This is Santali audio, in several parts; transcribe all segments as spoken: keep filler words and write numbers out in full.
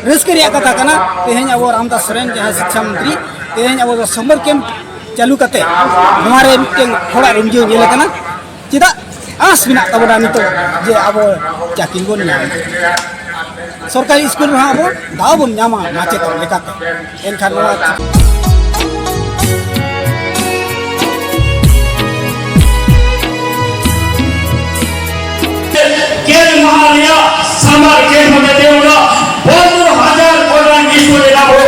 ᱨᱟᱹᱥᱠᱟᱹ ᱨᱮᱭᱟᱜ ᱠᱟᱛᱷᱟ ᱠᱟᱱᱟ᱾ ᱛᱮᱦᱮᱧ ᱟᱵᱚ ᱨᱟᱢᱫᱟᱥ ᱥᱚᱨᱮᱱ, ᱡᱟᱦᱟᱸᱭ ᱥᱤᱠᱪᱷᱟ ᱢᱚᱱᱛᱨᱤ, ᱛᱮᱦᱮᱧ ᱟᱵᱚ ᱫᱚ ᱥᱟᱢᱟᱨ ᱠᱮᱢᱯ ᱪᱟᱹᱞᱩ ᱠᱟᱛᱮ ᱱᱚᱣᱟ ᱨᱮ ᱢᱤᱫᱴᱮᱱ ᱦᱚᱲᱟᱜ ᱨᱩᱸᱡᱟᱹ ᱧᱮᱞ ᱟᱠᱟᱱᱟ᱾ ᱪᱮᱫᱟᱜ ᱟᱸᱥ ᱢᱮᱱᱟᱜ ᱛᱟᱵᱚᱱᱟ ᱱᱤᱛᱚᱜ ᱡᱮ ᱟᱵᱚ ᱪᱟᱹᱠᱨᱤ ᱵᱚᱱ ᱧᱟᱢᱟ, ᱥᱚᱨᱠᱟᱨᱤ ᱥᱠᱩᱞ ᱨᱮᱦᱚᱸ ᱟᱵᱚ ᱫᱟᱣ ᱵᱚᱱ ᱧᱟᱢᱟ ᱢᱟᱪᱮᱫ ᱞᱮᱠᱟᱛᱮ? ᱮᱱᱠᱷᱟᱱ ᱱᱚᱣᱟ ᱜᱮᱞ ᱢᱟᱦᱟ ᱨᱮᱭᱟᱜ ᱥᱟᱢᱟᱨ ᱠᱮᱢᱯ ᱦᱚᱛᱮᱛᱮ ᱩᱱᱟᱹᱜ ᱯᱚᱱᱨᱚ ᱦᱟᱡᱟᱨ ᱠᱚᱲᱟ ᱜᱤᱫᱽᱨᱟᱹ ᱨᱮᱱᱟᱜ ᱵᱚ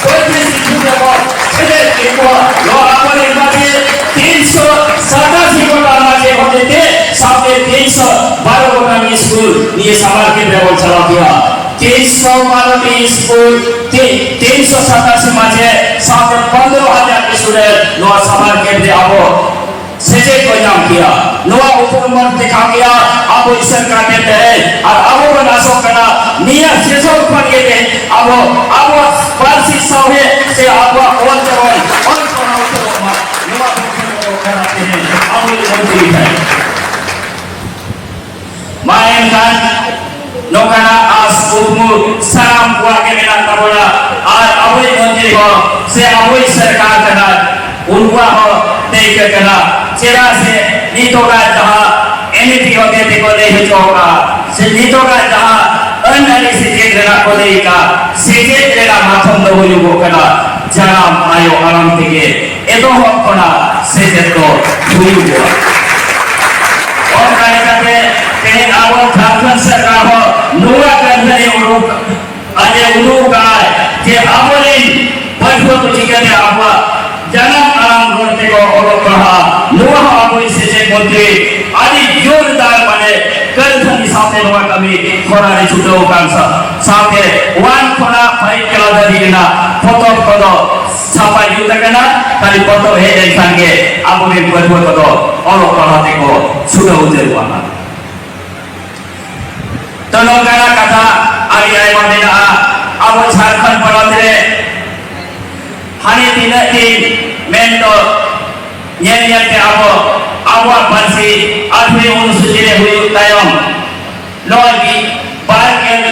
ᱯᱚᱸᱭᱛᱨᱤᱥ ᱜᱤᱫᱽᱨᱟᱹ ᱵᱚ ᱥᱮᱞᱮᱫ ᱠᱮᱫ ᱠᱚᱣᱟ᱾ ᱱᱚᱣᱟ ᱟᱵᱚᱨᱮᱱ ᱢᱟᱪᱮᱫ ᱛᱤᱱᱥᱚ ᱥᱟᱛᱟᱥᱤ ᱜᱚᱴᱟᱝ ᱢᱟᱪᱮᱫ ᱦᱚᱛᱮᱛᱮ ᱥᱟᱶᱛᱮ ᱛᱤᱱᱥᱚ ᱵᱟᱨᱚ ᱜᱚᱴᱟᱝ ᱥᱠᱩᱞ ᱱᱤᱭᱟᱹ ᱥᱟᱢᱟᱨ ᱠᱮᱢᱯ ᱨᱮᱵᱚᱱ ᱪᱟᱞᱟᱣ ᱠᱮᱫᱟ᱾ ᱛᱤᱱᱥᱚ ᱵᱟᱨᱚ ᱴᱤ ᱥᱠᱩᱞ, ᱛᱤ-, ᱛᱤᱱᱥᱚ ᱥᱟᱛᱟᱥᱤ ᱢᱟᱪᱮᱫ ᱥᱟᱶᱛᱮ ᱯᱚᱱᱨᱚ ᱦᱟᱡᱟᱨ ᱥᱴᱩᱰᱮᱱᱴ ᱱᱚᱣᱟ ᱥᱟᱢᱟᱨ ᱠᱮᱢᱯ ᱨᱮ ᱟᱵᱚ ᱥᱮᱪᱮᱫ ᱠᱚ ᱧᱟᱢ ᱠᱮᱭᱟ᱾ ᱱᱚᱣᱟ ᱩᱯᱨᱩᱢ ᱵᱚᱱ ᱫᱮᱠᱷᱟᱣ ᱠᱮᱭᱟ ᱟᱵᱚ ᱤᱥᱚᱨ ᱠᱟᱨ ᱛᱮ ᱛᱮᱦᱮᱧ᱾ ᱟᱨ ᱟᱵᱚ ᱵᱚᱱ ᱟᱥᱚᱜ ᱠᱟᱱᱟ ᱱᱤᱭᱟᱹ ᱥᱮᱥᱚᱱ ᱠᱷᱚᱱ ᱜᱮ ᱛᱮᱦᱮᱧ ᱟᱵᱚ ᱟᱵᱚᱣᱟᱜ ᱯᱟᱹᱨᱥᱤ ᱥᱟᱶᱦᱮᱫ ᱥᱮ ᱟᱵᱚᱣᱟᱜ ᱚᱞ ᱛᱮᱵᱚᱱ ᱚᱞ ᱯᱟᱲᱦᱟᱣ ᱩᱛᱟᱹᱨᱚᱜ ᱢᱟ᱾ ᱱᱚᱣᱟ ᱵᱚᱱ ᱠᱷᱚᱡᱚᱜ ᱠᱟᱱᱟ ᱛᱮᱦᱮᱧ ᱟᱵᱚ ᱢᱚᱱᱛᱨᱤ ᱴᱷᱮᱱ᱾ ᱢᱟ ᱮᱱᱠᱷᱟᱱ ᱱᱚᱝᱠᱟᱱᱟᱜ ᱟᱥ ᱠᱩᱠᱢᱩ ᱥᱟᱱᱟᱢ ᱠᱚᱣᱟᱜ ᱜᱮ ᱢᱮᱱᱟᱜ ᱛᱟᱵᱚᱱᱟ᱾ ᱟᱨ ᱟᱵᱚᱭᱤᱡ ᱢᱚᱱᱛᱨᱤ ᱦᱚᱸ ᱥᱮ ᱟᱵᱚᱭᱤᱡ ᱥᱚᱨᱠᱟᱨ ᱠᱟᱱᱟ, ᱩᱱᱠᱩᱣᱟᱜ ᱦᱚᱸ ᱫᱟᱹᱭᱠᱟᱹ ᱠᱟᱱᱟ᱾ ᱪᱮᱫᱟᱜ ᱥᱮ ᱱᱤᱛᱚᱜᱟᱜ ᱡᱟᱦᱟᱸ ᱮᱱ ᱤ ᱯᱤ ᱦᱚᱛᱮ ᱛᱮᱠᱚ ᱞᱟᱹᱭ ᱦᱚᱪᱚ ᱟᱠᱟᱫ ᱥᱮ ᱱᱤᱛᱚᱜᱟᱜ ᱡᱟᱦᱟᱸ ᱟᱹᱱ ᱟᱹᱨᱤ ᱥᱮᱪᱮᱫ ᱨᱮᱱᱟᱜ ᱠᱚ ᱞᱟᱹᱭ ᱟᱠᱟᱫ, ᱥᱮᱪᱮᱫ ᱨᱮᱱᱟᱜ ᱢᱟᱫᱷᱚᱢ ᱫᱚ ᱦᱩᱭᱩᱜᱚᱜ ᱠᱟᱱᱟ ᱡᱟᱱᱟᱢ ᱟᱭᱳ ᱟᱲᱟᱝ ᱛᱮᱜᱮ ᱮᱛᱚᱦᱚᱵ ᱠᱷᱚᱱᱟᱜ ᱥᱮᱪᱮᱫ ᱫᱚ ᱦᱩᱭᱩᱜᱚᱜᱼᱟ᱾ ᱚᱱᱠᱟ ᱞᱮᱠᱟᱛᱮ ᱛᱮᱦᱮᱧ ᱟᱵᱚ ᱡᱷᱟᱲᱠᱷᱚᱸᱰ ᱥᱚᱨᱠᱟᱨ ᱦᱚᱸ ᱱᱚᱣᱟ ᱠᱟᱹᱢᱤ ᱩᱰᱩᱠ ᱟᱡ ᱮ ᱩᱰᱩᱠ ᱟᱠᱟᱫ ᱡᱮ ᱟᱵᱚᱨᱮᱱ ᱯᱟᱹᱴᱷᱩᱣᱟᱹ ᱠᱚ ᱪᱤᱠᱟᱹᱛᱮ ᱟᱵᱚᱣᱟᱜ ᱡᱟᱱᱟᱢ ᱟᱲᱟᱝ ᱨᱚᱲ ᱛᱮᱠᱚ ᱚᱞᱚᱜ ᱯᱟᱲᱦᱟᱜ, ᱱᱚᱣᱟ ᱦᱚᱸ ᱟᱵᱚᱭᱤᱡ ᱥᱮᱪᱮᱫ ᱢᱚᱱᱛᱨᱤ ᱟᱹᱰᱤ ᱡᱳᱨᱫᱟᱨ ᱢᱟᱱᱮ ᱠᱟᱹᱨᱫᱷᱟᱹᱱᱤ ᱥᱟᱶᱛᱮ ᱱᱚᱣᱟ ᱠᱟᱹᱢᱤ ᱦᱚᱨᱟ ᱨᱮ ᱪᱷᱩᱴᱟᱹᱣ ᱟᱠᱟᱱ ᱥᱟ-, ᱥᱟᱶᱛᱮ ᱚᱣᱟᱱ ᱠᱷᱚᱱᱟᱜ ᱯᱷᱟᱭᱤᱵᱷ ᱠᱞᱟᱥ ᱫᱷᱟᱹᱵᱤᱡ ᱨᱮᱱᱟᱜ ᱯᱚᱛᱚᱵ ᱠᱚᱫᱚ ᱪᱷᱟᱯᱟ ᱡᱩᱛ ᱟᱠᱟᱱᱟ᱾ ᱠᱷᱟᱹᱞᱤ ᱯᱚᱛᱚᱵ ᱦᱮᱡ ᱞᱮᱱᱠᱷᱟᱱ ᱜᱮ ᱟᱵᱚᱨᱮᱱ ᱯᱟᱹᱴᱷᱩᱣᱟᱹ ᱠᱚᱫᱚ ᱚᱞᱚᱜ ᱯᱟᱲᱦᱟᱣ ᱛᱮᱠᱚ ᱪᱷᱩᱴᱟᱹᱣ ᱩᱛᱟᱹᱨᱚᱜᱼᱟ ᱦᱟᱸᱜ᱾ ᱛᱚ, ᱱᱚᱝᱠᱟᱱᱟᱜ ᱠᱟᱛᱷᱟ ᱟᱹᱰᱤ ᱟᱭᱢᱟ ᱢᱮᱱᱟᱜᱼᱟ᱾ ᱟᱵᱚ ᱡᱷᱟᱲᱠᱷᱚᱸᱰ ᱯᱚᱱᱚᱛ ᱨᱮ ᱦᱟᱱᱮ ᱛᱤᱱᱟᱹᱜ ᱫᱤᱱ ᱢᱮᱱ ᱫᱚ ᱧᱮᱞ ᱧᱮᱞ ᱛᱮ ᱟᱵᱚ ᱟᱵᱚᱣᱟᱜ ᱯᱟᱹᱨᱥᱤ ᱟᱴᱷᱨᱚ ᱚᱱᱩᱥᱩᱪᱤ ᱨᱮ ᱦᱩᱭᱩᱜ ᱛᱟᱭᱚᱢ ᱱᱚᱜᱼᱚᱭ ᱢᱤᱫ ᱵᱟᱨ ᱜᱮᱞ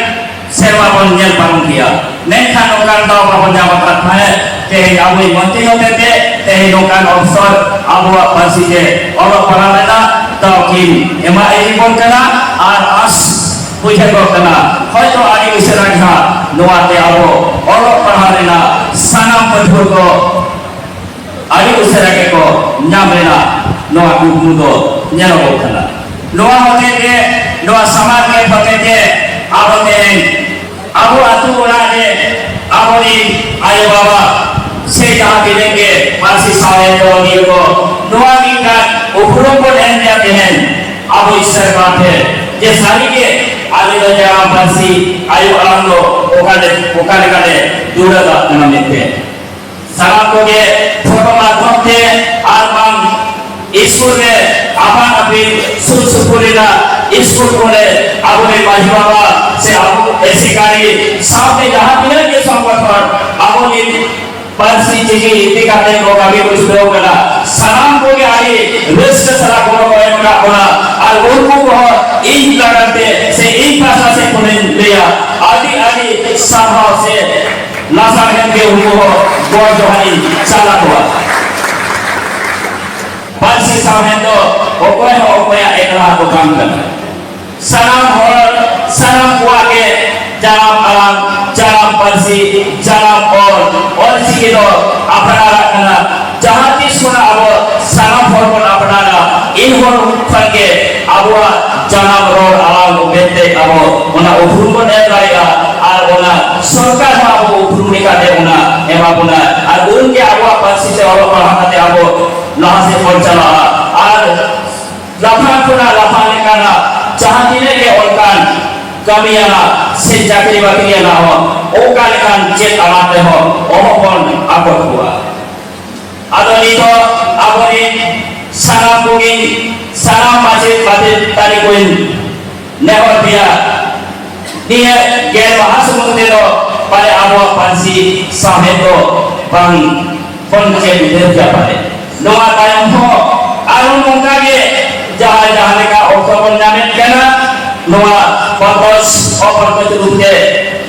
ᱥᱮᱨᱢᱟ ᱵᱚᱱ ᱧᱮᱞ ᱯᱟᱨᱚᱢ ᱠᱮᱭᱟ᱾ ᱢᱮᱱᱠᱷᱟᱱ ᱱᱚᱝᱠᱟᱱ ᱫᱟᱣ ᱵᱟᱵᱚᱱ ᱧᱟᱢ ᱟᱠᱟᱫ ᱛᱟᱦᱮᱸᱫ᱾ ᱛᱮᱦᱮᱧ ᱟᱵᱚᱭᱤᱡ ᱢᱚᱱᱛᱨᱤ ᱦᱚᱛᱮᱛᱮ ᱛᱮᱦᱮᱧ ᱱᱚᱝᱠᱟᱱ ᱚᱯᱥᱚᱨ ᱟᱵᱚᱣᱟᱜ ᱯᱟᱹᱨᱥᱤ ᱛᱮ ᱚᱞᱚᱜ ᱯᱟᱲᱦᱟᱣ ᱨᱮᱱᱟᱜ ᱫᱟᱣ ᱠᱤᱱ ᱮᱢᱟ ᱤᱫᱤ ᱵᱚᱱ ᱠᱟᱱᱟ᱾ ᱟᱨ ᱟᱥ ᱵᱩᱡᱷᱟᱹᱜᱚᱜ ᱠᱟᱱᱟ, ᱦᱚᱭᱛᱚ ᱟᱹᱰᱤ ᱩᱥᱟᱹᱨᱟ ᱜᱮ ᱦᱟᱸᱜ ᱱᱚᱣᱟ ᱛᱮ ᱟᱵᱚ ᱚᱞᱚᱜ ᱯᱟᱲᱦᱟᱣ ᱨᱮᱱᱟᱜ ᱥᱟᱱᱟᱢ ᱯᱟᱹᱴᱷᱩᱣᱟᱹ ᱠᱚ ᱟᱹᱰᱤ ᱩᱥᱟᱹᱨᱟ ᱜᱮᱠᱚ ᱧᱟᱢ ᱨᱮᱱᱟᱜ ᱱᱚᱣᱟ ᱠᱩᱠᱢᱩ ᱫᱚ ᱧᱮᱞᱚᱜᱚᱜ ᱠᱟᱱᱟ᱾ ᱱᱚᱣᱟ ᱦᱚᱛᱮᱛᱮ, ᱱᱚᱣᱟ ᱥᱟᱢᱟᱨ ᱠᱮᱢᱯ ᱦᱚᱛᱮᱛᱮ ᱟᱵᱚ ᱛᱮᱦᱮᱧ ᱟᱵᱚ ᱟᱹᱛᱩ ᱚᱲᱟᱜ ᱨᱮ ᱟᱵᱚᱨᱮᱱ ᱟᱭᱳ ᱵᱟᱵᱟ ᱥᱮ ᱡᱟᱦᱟᱸ ᱛᱤᱱᱟᱹᱜ ᱜᱮ ᱯᱟᱹᱨᱥᱤ ᱥᱟᱶᱦᱮᱫ ᱫᱚᱞᱤᱭᱟᱹ ᱠᱚ ᱱᱚᱣᱟ ᱢᱤᱫᱴᱟᱝ ᱩᱯᱨᱩᱢ ᱵᱚᱱ ᱮᱢ ᱮᱫᱟ ᱛᱮᱦᱮᱧ ᱟᱵᱚ ᱤᱥᱚᱨ ᱯᱟᱦᱴᱟ ᱡᱮ ᱥᱟᱹᱨᱤᱜᱮ ᱟᱞᱮ ᱫᱚ ᱡᱟᱱᱟᱢ ᱯᱟᱹᱨᱥᱤ ᱟᱭᱳ ᱟᱲᱟᱝ ᱫᱚ ᱚᱠᱟ ᱞᱮ-, ᱚᱠᱟ ᱞᱮᱠᱟᱞᱮ ᱫᱩᱞᱟᱹᱲᱟᱜ ᱠᱟᱱᱟ ᱢᱮᱱᱛᱮ᱾ ᱥᱟᱱᱟᱢ ᱠᱚᱜᱮ ᱯᱷᱳᱴᱳ ᱢᱟᱫᱽᱫᱷᱚᱢ ᱛᱮ ᱟᱨ ᱵᱟᱝ ᱤᱥᱠᱩᱞ ᱨᱮ ᱟᱯᱟᱱ ᱟᱹᱯᱤᱱ ᱥᱩᱨ ᱥᱩᱯᱩᱨ ᱨᱮᱱᱟᱜ ᱤᱥᱠᱩᱞ ᱠᱚᱨᱮ ᱟᱵᱚᱨᱮᱱ ᱢᱟᱹᱡᱷᱤ ᱵᱟᱵᱟ ᱥᱮ ᱟᱵᱚ ᱮᱥᱮᱠᱟᱹᱨᱤ ᱥᱟᱶᱛᱮ ᱡᱟᱦᱟᱸ ᱛᱤᱱᱟᱹᱜ ᱜᱮ ᱥᱚᱝᱜᱚᱴᱷᱚᱱ ᱟᱵᱚ ᱱᱤᱛ ᱯᱟᱹᱨᱥᱤ ᱪᱤᱠᱤ ᱤᱫᱤ ᱠᱟᱛᱮ ᱠᱚ ᱠᱟᱹᱢᱤ ᱠᱚ ᱪᱷᱩᱴᱟᱹᱣ ᱠᱟᱱᱟ, ᱥᱟᱱᱟᱢ ᱠᱚᱜᱮ ᱟᱹᱰᱤ ᱨᱟᱹᱥᱠᱟᱹ ᱥᱟᱞᱟᱜ ᱜᱚᱲᱚ ᱠᱚ ᱮᱢ ᱟᱠᱟᱫ ᱵᱚᱱᱟ᱾ ᱟᱨ ᱩᱱᱠᱩ ᱠᱚᱦᱚᱸ ᱤᱧ ᱞᱟᱹᱜᱤᱫ ᱛᱮ ᱥᱮ ᱤᱧ ᱯᱟᱦᱴᱟ ᱥᱮᱫ ᱠᱷᱚᱱᱤᱧ ᱞᱟᱹᱭᱟ, ᱟᱹᱰᱤ ᱟᱹᱰᱤ ᱥᱟᱨᱦᱟᱣ ᱥᱮ ᱞᱟᱥᱟᱲᱦᱮᱫ ᱜᱮ ᱩᱱᱠᱩ ᱦᱚᱸ ᱜᱚᱰ ᱡᱚᱦᱟᱨᱤᱧ ᱪᱟᱞ ᱟᱠᱚᱣᱟ᱾ ᱯᱟᱹᱨᱥᱤ ᱥᱟᱶᱦᱮᱫ ᱫᱚ ᱚᱠᱚᱭ ᱦᱚᱸ ᱚᱠᱚᱭᱟᱜ ᱮᱠᱞᱟ ᱫᱚ ᱵᱟᱝ ᱠᱟᱱᱟ᱾ ᱥᱟᱱᱟᱢ ᱦᱚᱲ, ᱥᱟᱱᱟᱢ ᱠᱚᱣᱟᱜ ᱜᱮ ᱡᱟᱱᱟᱢ ᱟᱲᱟᱝ, ᱡᱟᱱᱟᱢ ᱯᱟᱹᱨᱥᱤ, ᱡᱟᱱᱟᱢ ᱚᱞ, ᱚᱞ ᱪᱤᱠᱤ ᱫᱚ ᱟᱯᱱᱟᱨᱟᱜ ᱠᱟᱱᱟ᱾ ᱡᱟᱦᱟᱸ ᱛᱤᱥ ᱠᱷᱚᱱᱟᱜ ᱟᱵᱚ ᱥᱟᱱᱟᱢ ᱦᱚᱲ ᱵᱚᱱ ᱟᱯᱱᱟᱨᱟ, ᱤᱱ ᱦᱚᱲ ᱠᱷᱚᱱ ᱜᱮ ᱟᱵᱚᱣᱟᱜ ᱡᱟᱱᱟᱢ ᱨᱚᱲ ᱟᱲᱟᱝ ᱢᱮᱱᱛᱮ ᱟᱵᱚ ᱚᱱᱟ ᱩᱯᱨᱩᱢ ᱵᱚᱱ ᱮᱢ ᱫᱟᱲᱮᱭᱟᱜᱼᱟ᱾ ᱟᱨ ᱚᱱᱟ ᱥᱚᱨᱠᱟᱨ ᱦᱚᱸ ᱟᱵᱚ ᱩᱯᱨᱩᱢ ᱞᱮᱠᱟᱛᱮ ᱚᱱᱟ ᱮᱢᱟ ᱵᱚᱱᱟ᱾ ᱟᱨ ᱩᱱᱜᱮ ᱟᱵᱚᱣᱟᱜ ᱯᱟᱹᱨᱥᱤ ᱛᱮ ᱚᱞᱚᱜ ᱯᱟᱲᱦᱟᱣ ᱠᱟᱛᱮ ᱟᱵᱚ ᱞᱟᱦᱟ ᱥᱮᱫ ᱵᱚᱱ ᱪᱟᱞᱟᱜᱼᱟ᱾ ᱟᱨ ᱞᱟᱯᱷᱟᱝ ᱠᱷᱚᱱᱟᱜ ᱞᱟᱯᱷᱟᱝ ᱞᱮᱠᱟᱱᱟᱜ ᱡᱟᱦᱟᱸ ᱛᱤᱱᱟᱹᱜ ᱜᱮ ᱚᱱᱠᱟᱱ ᱠᱟᱹᱢᱤᱭᱟᱱᱟᱜ ᱥᱮ ᱪᱟᱹᱠᱨᱤ ᱵᱟᱹᱠᱨᱤᱭᱟᱱᱟᱜ ᱦᱚᱸ ᱚᱱᱠᱟ ᱞᱮᱠᱟᱱ ᱪᱮᱫ ᱟᱱᱟᱴ ᱛᱮᱦᱚᱸ ᱚᱦᱚ ᱵᱚᱱ ᱟᱠᱚᱴ ᱠᱚᱣᱟ᱾ ᱟᱫᱚ ᱱᱤᱛᱚᱜ ᱟᱵᱚᱨᱮᱱ ᱥᱟᱱᱟᱢ ᱠᱚᱜᱮ, ᱥᱟᱱᱟᱢ ᱢᱟᱪᱮᱫ ᱢᱟᱪᱮᱛᱟᱹᱱᱤ ᱠᱚᱧ ᱱᱮᱦᱚᱨ ᱯᱮᱭᱟ, ᱱᱤᱭᱟᱹ ᱜᱮᱞ ᱢᱟᱦᱟ ᱥᱩᱢᱩᱝ ᱛᱮᱫᱚ ᱯᱟᱞᱮ ᱟᱵᱚᱣᱟᱜ ᱯᱟᱹᱨᱥᱤ ᱥᱟᱶᱦᱮᱫ ᱫᱚ ᱵᱟᱝ ᱵᱚᱱ ᱪᱮᱫ ᱩᱛᱟᱹᱨ ᱜᱮᱭᱟ ᱯᱟᱞᱮ᱾ ᱱᱚᱣᱟ ᱛᱟᱭᱚᱢ ᱦᱚᱸ ᱟᱨᱦᱚᱸ ᱱᱚᱝᱠᱟ ᱜᱮ ᱡᱟᱦᱟᱸ ᱡᱟᱦᱟᱸ ᱞᱮᱠᱟ ᱚᱠᱛᱚ ᱵᱚᱱ ᱧᱟᱢᱮᱫ ᱠᱟᱱᱟ, ᱱᱚᱣᱟ ᱯᱚᱨᱯᱚᱥ ᱚᱯᱨᱚᱯᱚᱪ ᱨᱩᱯ ᱛᱮ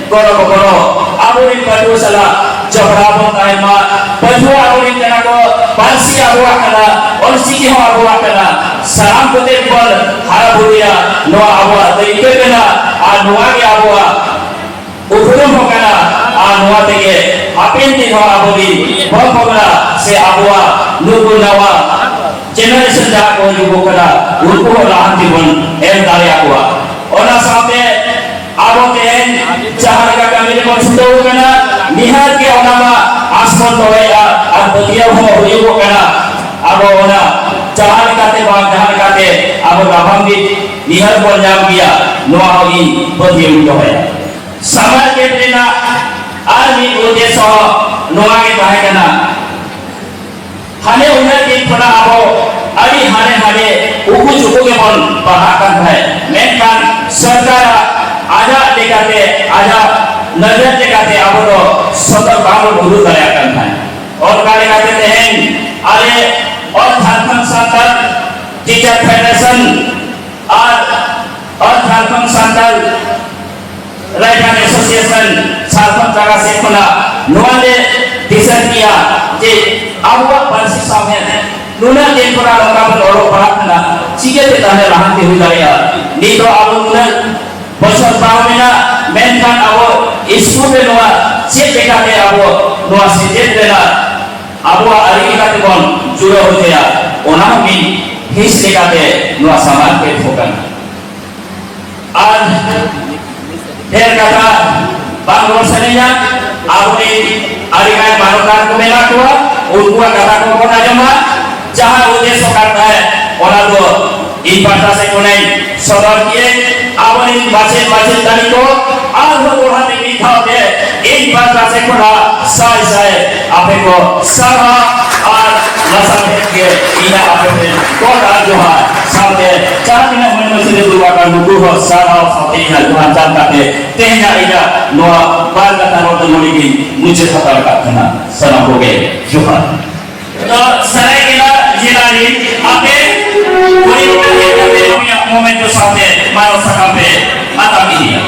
ᱜᱚᱲᱚ ᱜᱚᱯᱚᱲᱚ ᱟᱵᱚᱨᱮᱱ ᱯᱟᱹᱴᱷᱩᱣᱟᱹ ᱥᱟᱞᱟᱜ ᱡᱚᱯᱲᱟᱣ ᱵᱚᱱ ᱛᱟᱦᱮᱱ ᱢᱟ᱾ ᱯᱟᱹᱴᱷᱩᱣᱟᱹ ᱟᱵᱚᱨᱮᱱ ᱠᱟᱱᱟ ᱠᱚ, ᱯᱟᱹᱨᱥᱤ ᱟᱵᱚᱣᱟᱜ ᱠᱟᱱᱟ, ᱚᱞᱪᱤᱠᱤ ᱦᱚᱸ ᱟᱵᱚᱣᱟᱜ ᱠᱟᱱᱟ᱾ ᱥᱟᱱᱟᱢ ᱠᱚᱛᱮ ᱵᱚᱱ ᱦᱟᱨᱟ ᱵᱩᱨᱩᱭᱟ, ᱱᱚᱣᱟ ᱟᱵᱚᱣᱟᱜ ᱫᱟᱹᱭᱠᱟᱹ ᱠᱟᱱᱟ᱾ ᱟᱨ ᱱᱚᱣᱟ ᱜᱮ ᱟᱵᱚᱣᱟᱜ ᱩᱯᱨᱩᱢ ᱦᱚᱸ ᱠᱟᱱᱟ᱾ ᱟᱨ ᱱᱚᱣᱟ ᱛᱮᱜᱮ ᱦᱟᱯᱮᱱ ᱫᱤᱱ ᱦᱚᱸ ᱟᱵᱚ ᱨᱤᱱ ᱯᱚᱝ ᱯᱚᱝᱲᱟ ᱥᱮ ᱟᱵᱚᱣᱟᱜ ᱱᱩᱠᱩ ᱱᱟᱣᱟ generation ᱡᱟᱦᱟᱸ ᱠᱚ ᱦᱤᱡᱩᱜᱚᱜ ᱠᱟᱱᱟ, ᱩᱱᱠᱩ ᱦᱚᱸ ᱞᱟᱦᱟᱱᱛᱤ ᱵᱚᱱ ᱮᱢ ᱫᱟᱲᱮᱭᱟᱠᱚᱣᱟ᱾ ᱚᱱᱟ ᱥᱟᱶᱛᱮ ᱟᱵᱚ ᱛᱮᱦᱮᱧ ᱡᱟᱦᱟᱸ ᱞᱮᱠᱟ ᱠᱟᱹᱢᱤ ᱨᱮᱵᱚᱱ ᱪᱷᱩᱴᱟᱹᱣ ᱠᱟᱱᱟ, ᱱᱤᱦᱟᱹᱛ ᱜᱮ ᱚᱱᱟ ᱢᱟ ᱟᱸᱥ ᱵᱚᱱ ᱫᱚᱦᱚᱭᱮᱫᱼᱟ ᱟᱨ ᱯᱟᱹᱛᱭᱟᱹᱣ ᱦᱚᱸ ᱦᱩᱭᱩᱜᱚᱜ ᱠᱟᱱᱟ᱾ ᱟᱵᱚ ᱚᱱᱟ ᱡᱟᱦᱟᱸ ᱞᱮᱠᱟᱛᱮ ᱵᱟᱝ ᱡᱟᱦᱟᱸ ᱞᱮᱠᱟᱛᱮ ᱟᱵᱚ ᱞᱟᱯᱷᱟᱝ ᱫᱤᱠ ᱱᱤᱦᱟᱹᱛ ᱵᱚᱱ ᱧᱟᱢ ᱜᱮᱭᱟ, ᱱᱚᱣᱟ ᱦᱚᱸ ᱤᱧ ᱯᱟᱹᱛᱭᱟᱹᱣ ᱤᱧ ᱫᱚᱦᱚᱭᱟ᱾ ᱥᱟᱢᱟᱨ ᱠᱮᱢᱯ ᱨᱮᱱᱟᱜ ᱟᱨ ᱢᱤᱫ ᱩᱫᱽᱫᱮᱥᱥᱚ ᱦᱚᱸ ᱱᱚᱣᱟ ᱜᱮ ᱛᱟᱦᱮᱸ ᱠᱟᱱᱟ᱾ ᱦᱟᱱᱮ ᱩᱱᱟᱹᱜ ᱫᱤᱱ ᱠᱷᱚᱱᱟᱜ ᱟᱵᱚ ᱟᱹᱰᱤ ᱦᱟᱱᱮ ᱦᱟᱱᱮ ᱩᱠᱩ ᱪᱩᱠᱩ ᱜᱮᱵᱚᱱ ᱯᱟᱲᱦᱟᱜ ᱠᱟᱱ ᱛᱟᱦᱮᱸᱫ, ᱢᱮᱱᱠᱷᱟᱱ ᱥᱚᱨᱠᱟᱨᱟᱜ ᱟᱡᱟᱜ ᱞᱮᱠᱟᱛᱮ, ᱟᱡᱟᱜ ᱱᱚᱡᱚᱨ ᱞᱮᱠᱟᱛᱮ ᱟᱵᱚ ᱫᱚ ᱥᱚᱫᱚᱨ ᱵᱟᱝᱵᱚᱱ ᱩᱫᱩᱜ ᱫᱟᱲᱮᱭᱟᱜ ᱠᱟᱱ ᱛᱟᱦᱮᱸᱫ᱾ ᱚᱱᱠᱟ ᱞᱮᱠᱟᱛᱮ ᱛᱮᱦᱮᱧ ᱟᱞᱮ All Jharkhand Santal Teacher Federation ᱟᱨ All Jharkhand Santal Writers Association Jharkhand ᱡᱟᱭᱜᱟ ᱥᱮᱫ ᱠᱷᱚᱱᱟᱜ ᱱᱚᱣᱟ ᱞᱮ ᱰᱤᱥᱟᱭᱤᱰ ᱠᱮᱜᱼᱟ ᱡᱮ ᱟᱵᱚᱣᱟᱜ ᱯᱟᱹᱨᱥᱤ ᱥᱟᱶᱦᱮᱫ ᱱᱩᱱᱟᱹᱜ ᱫᱤᱱ ᱠᱷᱚᱱᱟᱜ ᱱᱚᱝᱠᱟ ᱵᱚᱱ ᱚᱞᱚᱜ ᱯᱟᱲᱦᱟᱜ ᱠᱟᱱᱟ, ᱪᱤᱠᱟᱹᱛᱮ ᱛᱟᱦᱞᱮ ᱞᱟᱦᱟᱱᱛᱤ ᱦᱩᱭ ᱫᱟᱲᱮᱭᱟᱜᱼᱟ? ᱱᱤᱛᱚᱜ ᱟᱵᱚ ᱱᱩᱱᱟᱹᱜ ᱵᱚᱪᱷᱚᱨ ᱯᱟᱨᱚᱢᱮᱱᱟ, ᱢᱮᱱᱠᱷᱟᱱ ᱟᱵᱚ ᱥᱠᱩᱞ ᱨᱮ ᱱᱚᱣᱟ ᱪᱮᱫ ᱞᱮᱠᱟᱛᱮ ᱟᱵᱚ ᱱᱚᱣᱟ ᱥᱮᱪᱮᱫ ᱨᱮᱱᱟᱜ ᱟᱵᱚᱣᱟᱜ ᱟᱹᱨᱤ ᱞᱮᱠᱟᱛᱮ ᱵᱚᱱ ᱡᱩᱲᱟᱹᱣ ᱦᱚᱪᱚᱭᱟ, ᱚᱱᱟ ᱦᱚᱸ ᱢᱤᱫ ᱦᱤᱸᱥ ᱞᱮᱠᱟᱛᱮ ᱱᱚᱣᱟ ᱥᱟᱢᱟᱝ ᱨᱮ ᱛᱟᱦᱮᱸ ᱠᱟᱱᱟ᱾ ᱟᱨ ᱰᱷᱮᱨ ᱠᱟᱛᱷᱟ ᱵᱟᱝ ᱨᱚᱲ ᱥᱟᱱᱟᱧᱟ, ᱟᱵᱚᱨᱮᱱ ᱟᱹᱰᱤᱜᱟᱱ ᱢᱟᱱᱚᱛᱟᱱ ᱠᱚ ᱢᱮᱱᱟᱜ ᱠᱚᱣᱟ, ᱩᱱᱠᱩᱣᱟᱜ ᱠᱟᱛᱷᱟ ᱠᱚᱵᱚᱱ ᱟᱸᱡᱚᱢᱟ᱾ ᱡᱟᱦᱟᱸ ᱩᱫᱽᱫᱮᱥᱥᱚ ᱠᱟᱱ ᱛᱟᱦᱮᱸᱫ, ᱚᱱᱟ ᱫᱚ ᱤᱧ ᱯᱟᱦᱴᱟ ᱥᱮᱫ ᱠᱷᱚᱱᱤᱧ ᱥᱚᱫᱚᱨ ᱠᱮᱫ᱾ ᱟᱵᱚᱨᱮᱱ ᱢᱟᱪᱮᱫ ᱢᱟᱪᱮᱛᱟᱹᱱᱤ ᱠᱚ ᱟᱨᱦᱚᱸ ᱫᱚᱦᱲᱟ ᱛᱮ ᱢᱤᱫ ᱫᱷᱟᱣ ᱛᱮ ᱤᱧ ᱯᱟᱦᱴᱟ ᱥᱮᱫ ᱠᱷᱚᱱᱟᱜ ᱥᱟᱭ ᱥᱟᱭ ᱟᱯᱮ ᱠᱚ ᱥᱟᱨᱦᱟᱣ ᱟᱨ ᱞᱟᱥᱟᱲᱦᱮᱫ ᱜᱮ ᱤᱧᱟᱹᱜ ᱟᱯᱮ ᱴᱷᱮᱱ ᱜᱚᱰ ᱟᱨ ᱡᱚᱦᱟᱨ ᱥᱟᱶᱛᱮ ᱡᱟᱦᱟᱸ ᱛᱤᱱᱟᱹᱜ ᱢᱟᱹᱱ ᱢᱟᱹᱪᱷᱤ ᱨᱮ ᱫᱩᱲᱩᱵ ᱟᱠᱟᱱ ᱱᱩᱠᱩ ᱦᱚᱸ ᱥᱟᱨᱦᱟᱣ ᱥᱟᱶᱛᱮ ᱤᱧᱟᱹᱜ ᱡᱚᱦᱟᱨ ᱪᱟᱞ ᱠᱟᱛᱮ ᱛᱮᱦᱮᱧᱟᱜ ᱤᱧᱟᱹᱜ ᱱᱚᱣᱟ ᱵᱟᱨ ᱠᱟᱛᱷᱟ ᱨᱚᱲ ᱫᱚ ᱱᱚᱰᱮ ᱜᱤᱧ ᱢᱩᱪᱟᱹᱫ ᱦᱟᱛᱟᱲ ᱠᱟᱜ ᱠᱟᱱᱟ᱾ ᱥᱟᱱᱟᱢ ᱠᱚᱜᱮ ᱡᱚᱦᱟᱨ᱾ ᱛᱚ ᱥᱟᱹᱨᱟᱹᱭᱠᱮᱞᱟ ᱡᱮᱞᱟ ᱨᱤᱱ ᱟᱯᱮ ᱠᱩᱲᱤ ᱜᱤᱫᱽᱨᱟᱹ ᱦᱮᱡ ᱠᱟᱛᱮ ᱱᱩᱭᱟᱜ ᱢᱚᱢᱮᱱᱴᱳ ᱥᱟᱶᱛᱮ ᱢᱟᱱᱚᱛ ᱥᱟᱠᱟᱢ ᱯᱮ ᱟᱛᱟᱝ ᱤᱫᱤᱭᱟ᱾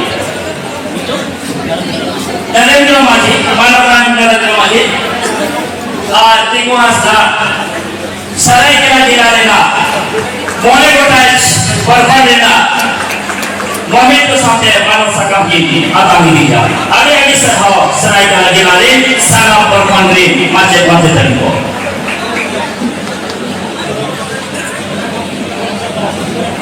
ᱟᱨ ᱛᱤᱸᱜᱩ ᱦᱟᱸᱥᱫᱟ ᱥᱟᱹᱨᱟᱹᱭᱠᱮᱞᱟ ᱡᱮᱞᱟ ᱨᱮᱱᱟᱜ ᱢᱚᱬᱮ ᱜᱚᱴᱟᱝ ᱯᱨᱚᱠᱷᱚᱸᱰ ᱨᱮᱱᱟᱜ ᱢᱚᱢᱮᱱᱴᱳ ᱥᱟᱶᱛᱮ ᱢᱟᱱᱚᱛ ᱥᱟᱠᱟᱢ ᱠᱤᱱ ᱟᱛᱟᱝ ᱤᱫᱤᱭᱟ᱾ ᱟᱹᱰᱤ ᱟᱹᱰᱤ ᱥᱟᱨᱦᱟᱣ ᱥᱟᱹᱨᱟᱹᱭᱠᱮᱞᱟ ᱡᱮᱞᱟ ᱨᱮᱱ ᱥᱟᱱᱟᱢ ᱯᱨᱚᱠᱷᱚᱸᱰ ᱨᱮᱱ ᱢᱟᱪᱮᱫ ᱢᱟᱪᱮᱛᱟᱹᱱᱤ ᱠᱚ᱾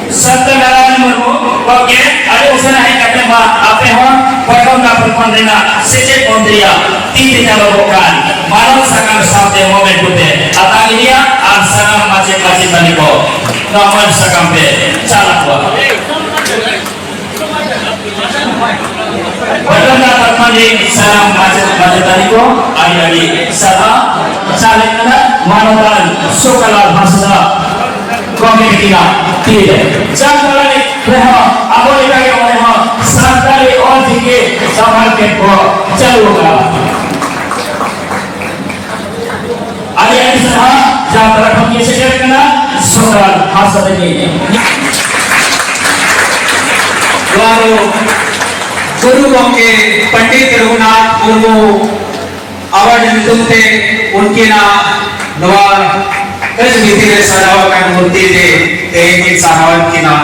ᱥᱚᱛᱭᱚᱱᱟᱨᱟᱭᱚᱱ ᱢᱩᱨᱢᱩ ᱜᱚᱢᱠᱮ, ᱟᱹᱰᱤ ᱩᱥᱟᱹᱨᱟ ᱦᱮᱡ ᱠᱟᱛᱮ ᱢᱟ ᱟᱯᱮ ᱦᱚᱸ ᱯᱚᱭᱜᱚᱢ ᱱᱟᱯᱩᱨ ᱠᱷᱚᱱ ᱨᱮᱱᱟᱜ ᱥᱮᱪᱮᱫ ᱢᱚᱱᱛᱨᱤᱭᱟᱜ ᱛᱤ ᱛᱮ ᱪᱟᱞᱚᱵᱚᱜ ᱠᱟᱱ ᱢᱟᱱᱚᱛ ᱥᱟᱠᱟᱢ ᱥᱟᱶᱛᱮ ᱢᱚᱢᱮᱱᱴᱳ ᱯᱮ ᱟᱛᱟᱝ ᱤᱫᱤᱭᱟ ᱟᱨ ᱥᱟᱱᱟᱢ ᱢᱟᱪᱮᱫ ᱢᱟᱪᱮᱛᱟᱱᱤ ᱠᱚ ᱱᱚᱣᱟ ᱢᱟᱹᱱ ᱥᱟᱠᱟᱢ ᱯᱮ ᱪᱟᱞ ᱟᱠᱚᱣᱟ᱾ ᱵᱟᱰᱚᱱᱟ ᱛᱟᱨᱯᱟᱱᱤ ᱥᱟᱱᱟᱢ ᱢᱟᱪᱮᱫ ᱢᱟᱪᱮᱛᱟᱹᱱᱤ ᱠᱚ ᱟᱹᱰᱤ ᱟᱹᱰᱤ ᱥᱟᱨᱦᱟᱣ᱾ ᱪᱟᱞᱮ ᱠᱟᱱᱟ ᱢᱟᱱᱚᱛᱟᱱ ᱥᱩᱠᱟᱞᱟᱞ ᱦᱟᱸᱥᱫᱟ ᱜᱚᱢᱠᱮ ᱛᱤᱠᱤᱱᱟᱜ ᱛᱤ ᱨᱮ᱾ ᱡᱟᱢᱛᱟᱲᱟ ᱨᱮᱦᱚᱸ ᱟᱵᱚ ᱞᱮᱠᱟᱜᱮ ᱚᱸᱰᱮ ᱦᱚᱸ ᱥᱟᱱᱛᱟᱲᱤ ᱚᱞ ᱪᱤᱠᱤ ᱥᱟᱶᱦᱮᱫ ᱠᱮᱢᱯ ᱠᱚ ᱪᱟᱹᱞᱩ ᱟᱠᱟᱫᱟ᱾ ᱟᱹᱰᱤ ᱟᱹᱰᱤ ᱥᱟᱨᱦᱟᱣ, ᱡᱟᱦᱟᱸ ᱛᱚᱨᱚᱯ ᱠᱷᱚᱱ ᱜᱮ ᱥᱮᱴᱮᱨ ᱠᱟᱱᱟ, ᱥᱚᱨᱫᱟᱨ ᱦᱟᱸᱥᱫᱟ ᱛᱟᱹᱠᱤᱱ᱾ ᱱᱚᱣᱟ ᱫᱚ ᱜᱩᱨᱩ ᱜᱚᱢᱠᱮ ᱯᱚᱱᱰᱤᱛ ᱨᱚᱜᱷᱩᱱᱟᱛᱷ ᱢᱩᱨᱢᱩ ᱟᱣᱟᱨᱰ ᱧᱩᱛᱩᱢ ᱛᱮ ᱩᱱᱠᱤᱱᱟᱜ ᱱᱚᱣᱟ ᱠᱟᱹᱪ ᱵᱷᱤᱛᱤᱨ ᱨᱮ ᱥᱟᱡᱟᱣ ᱟᱠᱟᱱ ᱢᱩᱨᱛᱤ ᱛᱮ ᱛᱮᱦᱮᱧ ᱠᱤᱱ ᱥᱟᱨᱦᱟᱣᱮᱫ ᱠᱤᱱᱟ᱾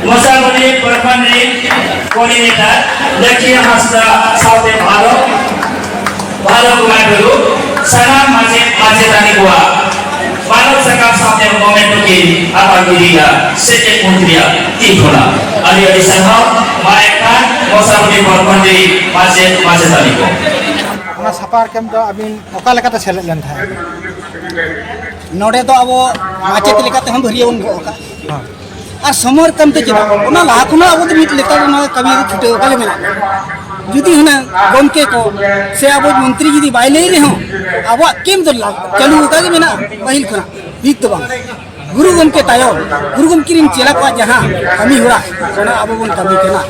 ᱢᱚᱥᱟᱵᱚᱱᱤ ᱯᱨᱚᱠᱷᱚᱸᱰ ᱨᱤᱱ ᱠᱳᱚᱨᱰᱤᱱᱮᱴᱚᱨ ᱞᱚᱠᱠᱷᱤ ᱦᱟᱸᱥᱫᱟ ᱥᱟᱶᱛᱮ ᱵᱷᱟᱨᱚᱛ ᱵᱷᱟᱞᱚ ᱠᱩᱢᱟᱨ ᱴᱩᱰᱩ ᱥᱟᱱᱟᱢ ᱢᱟᱪᱮᱫ ᱢᱟᱪᱮᱛᱟᱹᱱᱤ ᱠᱚᱣᱟᱜ ᱢᱟᱱᱚᱛ ᱥᱟᱠᱟᱢ ᱥᱟᱶᱛᱮ ᱢᱚᱢᱮᱱᱴᱳ ᱠᱤᱱ ᱟᱛᱟᱝ ᱤᱫᱤᱭᱮᱫᱟ ᱥᱮᱪᱮᱫ ᱢᱚᱱᱛᱨᱤᱭᱟᱜ ᱛᱤ ᱠᱷᱚᱱᱟᱜ᱾ ᱟᱹᱰᱤ ᱟᱹᱰᱤ ᱥᱟᱨᱦᱟᱣ᱾ ᱢᱟ ᱮᱱᱠᱷᱟᱱ ᱢᱚᱥᱟᱵᱚᱱᱤ ᱯᱨᱚᱠᱷᱚᱸᱰ ᱨᱤᱱ ᱢᱟᱪᱮᱫ ᱢᱟᱪᱮᱛᱟᱹᱱᱤ ᱠᱚ᱾ ᱚᱱᱟ ᱥᱟᱯᱷᱟ ᱠᱮᱢᱯ ᱫᱚ ᱟᱹᱵᱤᱱ ᱚᱠᱟ ᱞᱮᱠᱟᱛᱮ ᱥᱮᱞᱮᱫ ᱞᱮᱱ ᱛᱟᱦᱮᱸᱫ? ᱱᱚᱰᱮ ᱫᱚ ᱟᱵᱚ ᱢᱟᱪᱮᱫ ᱞᱮᱠᱟᱛᱮ ᱦᱚᱸ ᱵᱷᱟᱹᱨᱭᱟᱹ ᱵᱚᱱ ᱜᱚᱜ ᱟᱠᱟᱫ᱾ ᱦᱮᱸ᱾ ᱟᱨ ᱥᱚᱢᱚᱭ ᱠᱟᱱᱛᱮ ᱪᱮᱫᱟᱜ? ᱚᱱᱟ ᱞᱟᱦᱟ ᱠᱷᱚᱱᱟᱜ ᱟᱵᱚ ᱫᱚ ᱢᱤᱫ ᱞᱮᱛᱟᱲ ᱱᱚᱣᱟ ᱠᱟᱹᱢᱤ ᱨᱮ ᱪᱷᱩᱴᱟᱹᱣ ᱟᱠᱟᱱ ᱞᱮ ᱢᱮᱱᱟᱜ ᱵᱚᱱᱟ᱾ ᱡᱩᱫᱤ ᱦᱩᱱᱟᱹᱝ ᱜᱚᱢᱠᱮ ᱠᱚ ᱥᱮ ᱟᱵᱚ ᱢᱚᱱᱛᱨᱤ ᱡᱩᱫᱤ ᱵᱟᱭ ᱞᱟᱹᱭ ᱨᱮᱦᱚᱸ, ᱟᱵᱚᱣᱟᱜ ᱠᱮᱢᱯ ᱫᱚ ᱞᱟ-, ᱪᱟᱹᱞᱩ ᱟᱠᱟᱫ ᱜᱮ ᱢᱮᱱᱟᱜᱼᱟ ᱯᱟᱹᱦᱤᱞ ᱠᱷᱚᱱᱟᱜ, ᱱᱤᱛ ᱫᱚ ᱵᱟᱝ᱾ ᱜᱩᱨᱩ ᱜᱚᱢᱠᱮ ᱛᱟᱭᱚᱢ, ᱜᱩᱨᱩ ᱜᱚᱢᱠᱮ ᱨᱮᱱ ᱪᱮᱞᱟ ᱠᱚᱣᱟᱜ ᱡᱟᱦᱟᱸ ᱠᱟᱹᱢᱤ ᱦᱚᱨᱟ, ᱚᱱᱟ ᱟᱵᱚ ᱵᱚᱱ ᱠᱟᱹᱢᱤ ᱠᱟᱱᱟ᱾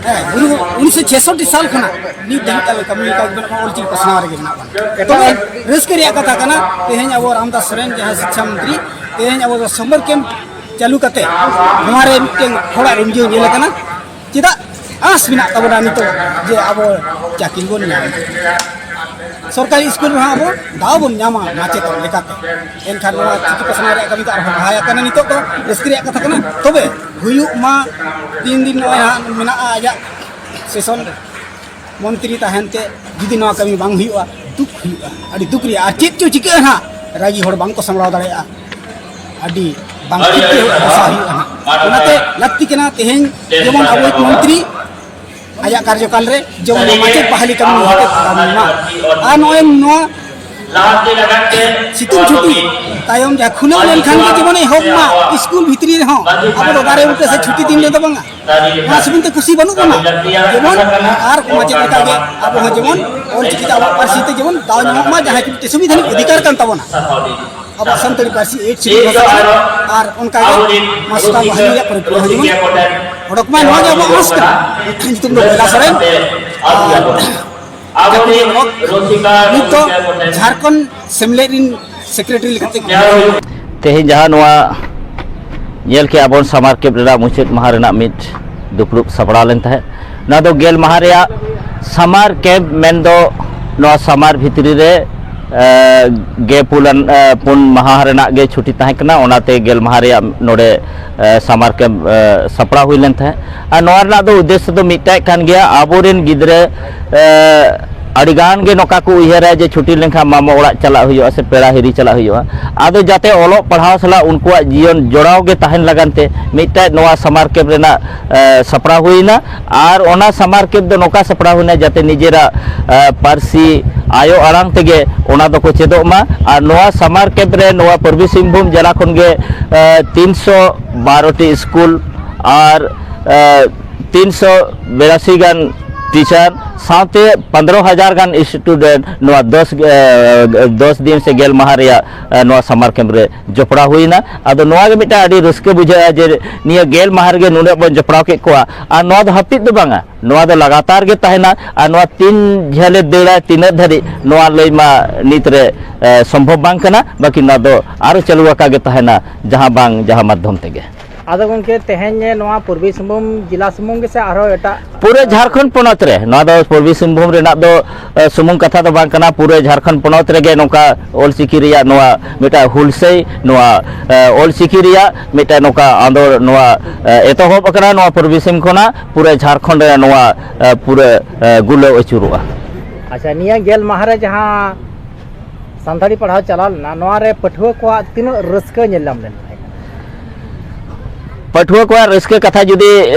ᱦᱮᱸ, ᱜᱩᱨᱩ ᱩᱱᱤᱥᱥᱚ ᱪᱷᱮᱥᱚᱴᱴᱤ ᱥᱟᱞ ᱠᱷᱚᱱᱟᱜ ᱱᱤᱛ ᱫᱷᱟᱹᱵᱤᱡ ᱛᱟᱞᱮ ᱠᱟᱹᱢᱤ ᱟᱠᱟᱫ ᱵᱚᱱᱟ, ᱚᱞᱪᱤᱠᱤ ᱯᱟᱥᱱᱟᱣ ᱨᱮᱜᱮ ᱢᱮᱱᱟᱜ ᱵᱚᱱᱟ᱾ ᱛᱚᱵᱮ ᱨᱟᱹᱥᱠᱟᱹ ᱨᱮᱭᱟᱜ ᱠᱟᱛᱷᱟ ᱠᱟᱱᱟ, ᱛᱮᱦᱮᱧ ᱟᱵᱚ ᱨᱟᱢᱫᱟᱥ ᱥᱚᱨᱮᱱ ᱡᱟᱦᱟᱸ ᱥᱤᱠᱪᱷᱟ ᱢᱚᱱᱛᱨᱤ, ᱛᱮᱦᱮᱧ ᱟᱵᱚ ᱫᱚ ᱥᱚᱢᱵᱚᱨ ᱠᱮᱢᱯ ᱪᱟᱹᱞᱩ ᱠᱟᱛᱮ ᱱᱚᱣᱟ ᱨᱮ ᱢᱤᱫᱴᱮᱱ ᱦᱚᱲᱟᱜ ᱨᱩᱸᱡᱟᱹᱣ ᱧᱮᱞ ᱟᱠᱟᱱᱟ᱾ ᱪᱮᱫᱟᱜ ᱟᱸᱥ ᱢᱮᱱᱟᱜ ᱛᱟᱵᱚᱱᱟ ᱱᱤᱛᱚᱜ ᱡᱮ ᱟᱵᱚ ᱪᱟᱹᱠᱨᱤ ᱵᱚᱱ ᱧᱟᱢᱟ? ᱥᱚᱨᱠᱟᱨᱤ ᱥᱠᱩᱞ ᱨᱮᱦᱚᱸ ᱟᱵᱚ ᱫᱟᱣ ᱵᱚᱱ ᱧᱟᱢᱟ ᱢᱟᱪᱮᱫ ᱞᱮᱠᱟᱛᱮ᱾ ᱮᱱᱠᱷᱟᱱ ᱱᱚᱣᱟ ᱪᱤᱠᱤ ᱯᱟᱥᱱᱟᱣ ᱨᱮᱭᱟᱜ ᱠᱟᱹᱢᱤ ᱫᱚ ᱟᱨᱦᱚᱸ ᱞᱟᱦᱟ ᱟᱠᱟᱱᱟ, ᱱᱤᱛᱚᱜ ᱫᱚ ᱨᱟᱹᱥᱠᱟᱹ ᱨᱮᱭᱟᱜ ᱠᱟᱛᱷᱟ ᱠᱟᱱᱟ᱾ ᱛᱚᱵᱮ ᱦᱩᱭᱩᱜ ᱢᱟ, ᱛᱤᱱ ᱫᱤᱱ ᱱᱚᱜᱼᱚᱭ ᱦᱟᱸᱜ ᱢᱮᱱᱟᱜᱼᱟ ᱟᱭᱟᱜ ᱥᱮᱥᱚᱱ, ᱢᱚᱱᱛᱨᱤ ᱛᱟᱦᱮᱱ ᱛᱮ ᱡᱩᱫᱤ ᱱᱚᱣᱟ ᱠᱟᱹᱢᱤ ᱵᱟᱝ ᱦᱩᱭᱩᱜᱼᱟ, ᱫᱩᱠ ᱦᱩᱭᱩᱜᱼᱟ, ᱟᱹᱰᱤ ᱫᱩᱠ ᱨᱮᱭᱟᱜ᱾ ᱟᱨ ᱪᱮᱫ ᱪᱚ ᱪᱤᱠᱟᱹᱜᱼᱟ ᱱᱟᱦᱟᱜ, ᱨᱟᱹᱜᱤ ᱦᱚᱲ ᱵᱟᱝ ᱠᱚ ᱥᱟᱢᱵᱲᱟᱣ ᱫᱟᱲᱮᱭᱟᱜᱼᱟ, ᱟᱹᱰᱤ ᱵᱟᱝ ᱴᱷᱤᱠ ᱜᱮ ᱫᱚᱥᱟ ᱦᱩᱭᱩᱜᱼᱟ ᱱᱟᱦᱟᱜ᱾ ᱚᱱᱟᱛᱮ ᱞᱟᱹᱠᱛᱤ ᱠᱟᱱᱟ ᱛᱮᱦᱮᱧ ᱡᱮᱢᱚᱱ ᱟᱵᱚᱭᱤᱡ ᱢᱚᱱᱛᱨᱤ ᱟᱭᱟᱜ ᱠᱟᱨᱡᱚᱠᱟᱞ ᱨᱮ ᱡᱮᱢᱚᱱ ᱢᱟᱪᱮᱫ ᱵᱟᱦᱟᱞᱤ ᱠᱟᱹᱢᱤ ᱦᱚᱛᱮ ᱠᱟᱹᱢᱤ ᱢᱟ᱾ ᱟᱨ ᱱᱚᱜᱼᱚᱭ ᱱᱚᱣᱟ ᱥᱤᱛᱩᱝ ᱪᱷᱩᱴᱤ ᱛᱟᱭᱚᱢ ᱡᱟᱦᱟᱸ ᱠᱷᱩᱞᱟᱹᱣ ᱞᱮᱱᱠᱷᱟᱱ ᱜᱮ ᱡᱮᱢᱚᱱ ᱮᱦᱚᱵ ᱢᱟ ᱥᱠᱩᱞ ᱵᱷᱤᱛᱨᱤ ᱨᱮᱦᱚᱸ, ᱟᱵᱚ ᱫᱚ ᱫᱟᱨᱮ ᱵᱩᱴᱟᱹ ᱥᱮ ᱪᱷᱩᱴᱤ ᱫᱤᱱ ᱨᱮᱫᱚ ᱵᱟᱝᱟ᱾ ᱚᱱᱟ ᱥᱩᱢᱩᱝ ᱛᱮ ᱠᱷᱩᱥᱤ ᱵᱟᱹᱱᱩᱜ ᱵᱚᱱᱟ᱾ ᱡᱮᱢᱚᱱ ᱟᱨ ᱢᱟᱪᱮᱫ ᱞᱮᱠᱟᱜᱮ ᱟᱵᱚ ᱦᱚᱸ ᱡᱮᱢᱚᱱ ᱚᱞ ᱪᱤᱠᱤ ᱛᱮ ᱟᱵᱚᱣᱟᱜ ᱯᱟᱹᱨᱥᱤ ᱛᱮ ᱡᱮᱢᱚᱱ ᱫᱟᱣ ᱧᱟᱢᱚᱜ ᱢᱟ, ᱡᱟᱦᱟᱸᱭ ᱠᱚ ᱢᱤᱫᱴᱮᱱ ᱥᱚᱝᱵᱤᱫᱷᱟᱱᱤᱠ ᱚᱫᱷᱤᱠᱟᱨ ᱠᱟᱱ ᱛᱟᱵᱚᱱᱟ᱾ ᱟᱵᱚᱣᱟᱜ ᱥᱟᱱᱛᱟᱲᱤ ᱯᱟᱹᱨᱥᱤ ᱮᱭᱤᱴ ᱥᱤᱰᱩᱞ ᱵᱷᱟᱥᱟ ᱠᱟᱱᱟ᱾ ᱟᱨ ᱚᱱᱠᱟᱜᱮ ᱢᱟᱥᱴᱟᱨ ᱵᱟᱦᱟᱞᱤ ᱨᱮᱭᱟᱜ ᱯᱨᱚᱠᱨᱤᱭᱟ ᱦᱚᱸ ᱡᱮᱢᱚᱱ ᱚᱰᱚᱠ ᱢᱟ, ᱱᱚᱣᱟ ᱜᱮ ᱟᱵᱚᱣᱟᱜ ᱟᱸᱥ ᱠᱟᱱᱟ᱾ ᱧᱩᱛᱩᱢ ᱫᱚ ᱵᱚᱭᱞᱟ ᱥᱚᱨᱮᱱ᱾ ᱟᱨ ᱡᱟᱹᱯᱩᱫ ᱨᱚᱲ ᱱᱤᱛ ᱫᱚ ᱡᱷᱟᱲᱠᱷᱚᱸᱰ ᱥᱮᱢᱞᱮᱫ ᱨᱤᱱ ᱥᱮᱠᱨᱮᱴᱟᱨᱤ ᱞᱮᱠᱟᱛᱮ᱾ ᱛᱮᱦᱮᱧ ᱡᱟᱦᱟᱸ ᱱᱚᱣᱟ ᱧᱮᱞ ᱠᱮᱜᱼᱟ ᱵᱚᱱ, ᱥᱟᱢᱟᱨ ᱠᱮᱢᱯ ᱨᱮᱱᱟᱜ ᱢᱩᱪᱟᱹᱫ ᱢᱟᱦᱟ ᱨᱮᱱᱟᱜ ᱢᱤᱫ ᱫᱩᱯᱲᱩᱵ ᱥᱟᱯᱲᱟᱣ ᱞᱮᱱ ᱛᱟᱦᱮᱸᱫ᱾ ᱱᱚᱣᱟ ᱫᱚ ᱜᱮᱞ ᱢᱟᱦᱟ ᱨᱮᱭᱟᱜ ᱥᱟᱢᱟᱨ ᱠᱮᱢᱯ ᱢᱮᱱᱫᱚ ᱱᱚᱣᱟ ᱥᱟᱢᱟᱨ ᱵᱷᱤᱛᱨᱤ ᱨᱮ, ᱮ, ᱜᱮ ᱯᱩᱱ ᱟᱱ-, ᱮ, ᱯᱩᱱ ᱢᱟᱦᱟ ᱨᱮᱱᱟᱜ ᱜᱮ ᱪᱷᱩᱴᱤ ᱛᱟᱦᱮᱸ ᱠᱟᱱᱟ, ᱚᱱᱟᱛᱮ ᱜᱮᱞ ᱢᱟᱦᱟ ᱨᱮᱭᱟᱜ ᱱᱚᱰᱮ, ᱮ, ᱥᱟᱢᱟᱨ ᱠᱮᱢᱯ, ᱮ, ᱥᱟᱯᱲᱟᱣ ᱦᱩᱭ ᱞᱮᱱ ᱛᱟᱦᱮᱸᱫ᱾ ᱟᱨ ᱱᱚᱣᱟ ᱨᱮᱱᱟᱜ ᱫᱚ ᱩᱫᱽᱫᱮᱥᱥᱚ ᱫᱚ ᱢᱤᱫᱴᱟᱝ ᱠᱟᱱ ᱜᱮᱭᱟ, ᱟᱵᱚᱨᱮᱱ ᱜᱤᱫᱽᱨᱟᱹ, ᱮ, ᱟᱹᱰᱤ ᱜᱟᱱ ᱜᱮ ᱱᱚᱝᱠᱟ ᱠᱚ ᱩᱭᱦᱟᱹᱨᱟ ᱡᱮ ᱪᱷᱩᱴᱤ ᱞᱮᱱᱠᱷᱟᱱ ᱢᱟᱢᱟ ᱚᱲᱟᱜ ᱪᱟᱞᱟᱜ ᱦᱩᱭᱩᱜᱼᱟ ᱥᱮ ᱯᱮᱲᱟ ᱦᱤᱨᱤ ᱪᱟᱞᱟᱜ ᱦᱩᱭᱩᱜᱼᱟ᱾ ᱟᱫᱚ ᱡᱟᱛᱮ ᱚᱞᱚᱜ ᱯᱟᱲᱦᱟᱣ ᱥᱟᱞᱟᱜ ᱩᱱᱠᱩᱣᱟᱜ ᱡᱤᱭᱚᱱ ᱡᱚᱲᱟᱣ ᱜᱮ ᱛᱟᱦᱮᱱ ᱞᱟᱹᱜᱤᱫ ᱛᱮ ᱢᱤᱫᱴᱟᱝ ᱱᱚᱣᱟ ᱥᱟᱢᱟᱨ ᱠᱮᱢᱯ ᱨᱮᱱᱟᱜ, ᱮ, ᱥᱟᱯᱲᱟᱣ ᱦᱩᱭᱱᱟ᱾ ᱟᱨ ᱚᱱᱟ ᱥᱟᱢᱟᱨ ᱠᱮᱢᱯ ᱫᱚ ᱱᱚᱝᱠᱟ ᱥᱟᱯᱲᱟᱣ ᱦᱩᱭᱱᱟ ᱡᱟᱛᱮ ᱱᱤᱡᱮᱨᱟᱜ, ᱮ, ᱯᱟᱹᱨᱥᱤ ᱟᱭᱳ ᱟᱲᱟᱝ ᱛᱮᱜᱮ ᱚᱱᱟ ᱫᱚᱠᱚ ᱪᱮᱫᱚᱜ ᱢᱟ᱾ ᱟᱨ ᱱᱚᱣᱟ ᱥᱟᱢᱟᱨ ᱠᱮᱢᱯ ᱨᱮ ᱱᱚᱣᱟ ᱯᱩᱨᱵᱤ ᱥᱤᱝᱵᱷᱩᱢ ᱡᱮᱞᱟ ᱠᱷᱚᱱ ᱜᱮ, ᱮ, ᱛᱤᱱᱥᱚ ᱵᱟᱨᱚ ᱴᱤ ᱥᱠᱩᱞ ᱟᱨ, ᱮ, ᱛᱤᱱᱥᱚ ᱵᱤᱨᱟᱥᱤ ᱜᱟᱱ ᱴᱤᱪᱟᱨ ᱥᱟᱶᱛᱮ ᱯᱚᱱᱫᱽᱨᱚ ᱦᱟᱡᱟᱨ ᱜᱟᱱ ᱥᱴᱩᱰᱮᱱᱴ ᱱᱚᱣᱟ ᱫᱚᱥ, ᱮ, ᱫᱚᱥ ᱫᱤᱱ ᱥᱮ ᱜᱮᱞ ᱢᱟᱦᱟ ᱨᱮᱭᱟᱜ, ᱮ, ᱱᱚᱣᱟ ᱥᱟᱢᱟᱨ ᱠᱮᱢᱯ ᱨᱮ ᱡᱚᱯᱲᱟᱣ ᱦᱩᱭᱱᱟ᱾ ᱟᱫᱚ ᱱᱚᱣᱟ ᱜᱮ ᱢᱤᱫᱴᱟᱝ ᱟᱹᱰᱤ ᱨᱟᱹᱥᱠᱟᱹ ᱵᱩᱡᱷᱟᱹᱜᱼᱟ ᱡᱮ ᱱᱤᱭᱟᱹ ᱜᱮᱞ ᱢᱟᱦᱟ ᱨᱮᱜᱮ ᱱᱩᱱᱟᱹᱜ ᱵᱚᱱ ᱡᱚᱯᱲᱟᱣ ᱠᱮᱫ ᱠᱚᱣᱟ᱾ ᱟᱨ ᱱᱚᱣᱟ ᱫᱚ ᱦᱟᱹᱯᱤᱫ ᱫᱚ ᱵᱟᱝᱟ, ᱱᱚᱣᱟ ᱫᱚ ᱞᱟᱜᱟᱛᱟᱨ ᱜᱮ ᱛᱟᱦᱮᱱᱟ᱾ ᱟᱨ ᱱᱚᱣᱟ ᱛᱤᱱ ᱡᱷᱟᱹᱞᱮ ᱫᱟᱹᱲᱟ, ᱛᱤᱱᱟᱹᱜ ᱫᱷᱟᱹᱨᱤᱡ, ᱱᱚᱣᱟ ᱞᱟᱹᱭ ᱢᱟ ᱱᱤᱛ ᱨᱮ, ᱮ, ᱥᱚᱢᱵᱷᱚᱵ ᱵᱟᱝ ᱠᱟᱱᱟ, ᱵᱟᱹᱠᱤ ᱱᱚᱣᱟ ᱫᱚ ᱟᱨᱚ ᱪᱟᱹᱞᱩ ᱟᱠᱟ ᱜᱮ ᱛᱟᱦᱮᱱᱟ, ᱡᱟᱦᱟᱸ ᱵᱟᱝ ᱡᱟᱦᱟᱸ ᱢᱟᱫᱽᱫᱷᱚᱢ ᱛᱮᱜᱮ᱾ ᱟᱫᱚ ᱜᱚᱢᱠᱮ, ᱛᱮᱦᱮᱧ ᱱᱚᱣᱟ ᱯᱩᱨᱵᱤ ᱥᱤᱝᱵᱷᱩᱢ ᱡᱮᱞᱟ ᱥᱩᱢᱩᱝ ᱜᱮᱥᱮ ᱟᱨᱦᱚᱸ ᱮᱴᱟᱜ? ᱯᱩᱨᱟᱹ ᱡᱷᱟᱲᱠᱷᱚᱸᱰ ᱯᱚᱱᱚᱛ ᱨᱮ, ᱱᱚᱣᱟ ᱫᱚ ᱯᱩᱨᱵᱤ ᱥᱤᱝᱵᱷᱩᱢ ᱨᱮᱱᱟᱜ ᱫᱚ ᱥᱩᱢᱩᱝ ᱠᱟᱛᱷᱟ ᱫᱚ ᱵᱟᱝ ᱠᱟᱱᱟ, ᱯᱩᱨᱟᱹ ᱡᱷᱟᱲᱠᱷᱚᱸᱰ ᱯᱚᱱᱚᱛ ᱨᱮᱜᱮ ᱱᱚᱝᱠᱟ ᱚᱞᱪᱤᱠᱤ ᱨᱮᱭᱟᱜ ᱱᱚᱣᱟ ᱢᱤᱫᱴᱟᱝ ᱦᱩᱞᱥᱟᱹᱭ, ᱱᱚᱣᱟ ᱚᱞᱪᱤᱠᱤ ᱨᱮᱭᱟᱜ ᱢᱤᱫᱴᱟᱝ ᱱᱚᱝᱠᱟ ᱟᱸᱫᱳᱲ ᱱᱚᱣᱟ ᱮᱛᱚᱦᱚᱵ ᱟᱠᱟᱱᱟ᱾ ᱱᱚᱣᱟ ᱯᱩᱨᱵᱤ ᱥᱤᱝᱵᱷᱩᱢ ᱠᱷᱚᱱᱟᱜ ᱯᱩᱨᱟᱹ ᱡᱷᱟᱲᱠᱷᱚᱸᱰ ᱨᱮ ᱱᱚᱣᱟ ᱯᱩᱨᱟᱹ ᱜᱩᱞᱟᱹᱣ ᱟᱹᱪᱩᱨᱚᱜᱼᱟ᱾ ᱟᱪᱪᱷᱟ, ᱱᱤᱭᱟᱹ ᱜᱮᱞ ᱢᱟᱦᱟ ᱨᱮ ᱡᱟᱦᱟᱸ ᱥᱟᱱᱛᱟᱲᱤ ᱯᱟᱲᱦᱟᱣ ᱪᱟᱞᱟᱣ ᱞᱮᱱᱟ, ᱱᱚᱣᱟ ᱨᱮ ᱯᱟᱹᱴᱷᱩᱣᱟᱹ ᱠᱚᱣᱟᱜ ᱛᱤᱱᱟᱹᱜ ᱨᱟᱹᱥᱠᱟᱹ ᱧᱮᱞ ᱧᱟᱢ ᱞᱮᱱᱟ? ᱯᱟᱹᱴᱷᱩᱣᱟᱹ ᱠᱚᱣᱟᱜ ᱨᱟᱹᱥᱠᱟᱹ ᱠᱟᱛᱷᱟ ᱡᱩᱫᱤ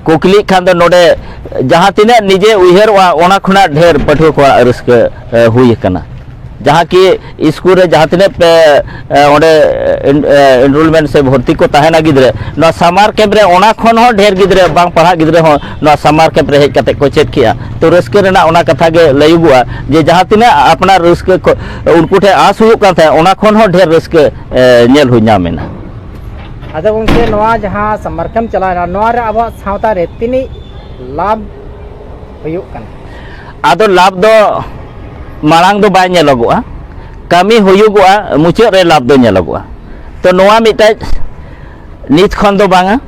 ᱠᱩᱠᱞᱤᱜ ᱠᱷᱟᱱ ᱫᱚ, ᱱᱚᱰᱮ ᱡᱟᱦᱟᱸ ᱛᱤᱱᱟᱹᱜ ᱱᱤᱡᱮ ᱩᱭᱦᱟᱹᱨᱚᱜᱼᱟ, ᱚᱱᱟ ᱠᱷᱚᱱᱟᱜ ᱰᱷᱮᱨ ᱯᱟᱹᱴᱷᱩᱣᱟᱹ ᱠᱚᱣᱟᱜ ᱨᱟᱹᱥᱠᱟᱹ ᱦᱩᱭ ᱟᱠᱟᱱᱟ᱾ ᱡᱟᱦᱟᱸ ᱠᱤ ᱥᱠᱩᱞ ᱨᱮ ᱡᱟᱦᱟᱸ ᱛᱤᱱᱟᱹᱜ ᱯᱮ ᱚᱸᱰᱮ ᱮᱱᱨᱳᱞᱢᱮᱱᱴ ᱥᱮ ᱵᱷᱚᱨᱛᱤ ᱠᱚ ᱛᱟᱦᱮᱱᱟ ᱜᱤᱫᱽᱨᱟᱹ, ᱱᱚᱣᱟ ᱥᱟᱢᱟᱨ ᱠᱮᱢᱯ ᱨᱮ ᱚᱱᱟ ᱠᱷᱚᱱ ᱦᱚᱸ ᱰᱷᱮᱨ ᱜᱤᱫᱽᱨᱟᱹ, ᱵᱟᱝ ᱯᱟᱲᱦᱟᱜ ᱜᱤᱫᱽᱨᱟᱹ ᱦᱚᱸ ᱱᱚᱣᱟ ᱥᱟᱢᱟᱨ ᱠᱮᱢᱯ ᱨᱮ ᱦᱮᱡ ᱠᱟᱛᱮ ᱠᱚ ᱪᱮᱫ ᱠᱮᱜᱼᱟ᱾ ᱛᱚ, ᱨᱟᱹᱥᱠᱟᱹ ᱨᱮᱱᱟᱜ ᱚᱱᱟ ᱠᱟᱛᱷᱟ ᱜᱮ ᱞᱟᱹᱭᱩᱜᱚᱜᱼᱟ ᱡᱮ ᱡᱟᱦᱟᱸ ᱛᱤᱱᱟᱹᱜ ᱟᱯᱱᱟᱨ ᱨᱟᱹᱥᱠᱟᱹ ᱠᱚ ᱩᱱᱠᱩ ᱴᱷᱮᱱ ᱟᱸᱥ ᱦᱩᱭᱩᱜ ᱠᱟᱱ ᱛᱟᱦᱮᱸᱫ, ᱚᱱᱟ ᱠᱷᱚᱱ ᱦᱚᱸ ᱰᱷᱮᱨ ᱨᱟᱹᱥᱠᱟᱹ ᱧᱮᱞ ᱦᱩᱭ ᱧᱟᱢ ᱮᱱᱟ᱾ ᱟᱫᱚ ᱜᱚᱢᱠᱮ, ᱱᱚᱣᱟ ᱡᱟᱦᱟᱸ ᱥᱟᱢᱟᱨ ᱠᱮᱢᱯ ᱪᱟᱞᱟᱣᱮᱱᱟ, ᱱᱚᱣᱟ ᱨᱮ ᱟᱵᱚᱣᱟᱜ ᱥᱟᱶᱛᱟ ᱨᱮ ᱛᱤᱱᱟᱹᱜ ᱞᱟᱵᱷ ᱦᱩᱭᱩᱜ ᱠᱟᱱᱟ? ᱟᱫᱚ ᱞᱟᱵᱷ ᱫᱚ ᱢᱟᱲᱟᱝ ᱫᱚ ᱵᱟᱭ ᱧᱮᱞᱚᱜᱚᱜᱼᱟ, ᱠᱟᱹᱢᱤ ᱦᱩᱭᱩᱜᱚᱜᱼᱟ, ᱢᱩᱪᱟᱹᱫ ᱨᱮ ᱞᱟᱵᱷ ᱫᱚ ᱧᱮᱞᱚᱜᱚᱜᱼᱟ᱾ ᱛᱚ, ᱱᱚᱣᱟ ᱢᱤᱫᱴᱟᱝ ᱱᱤᱛ ᱠᱷᱚᱱ ᱫᱚ ᱵᱟᱝᱟ,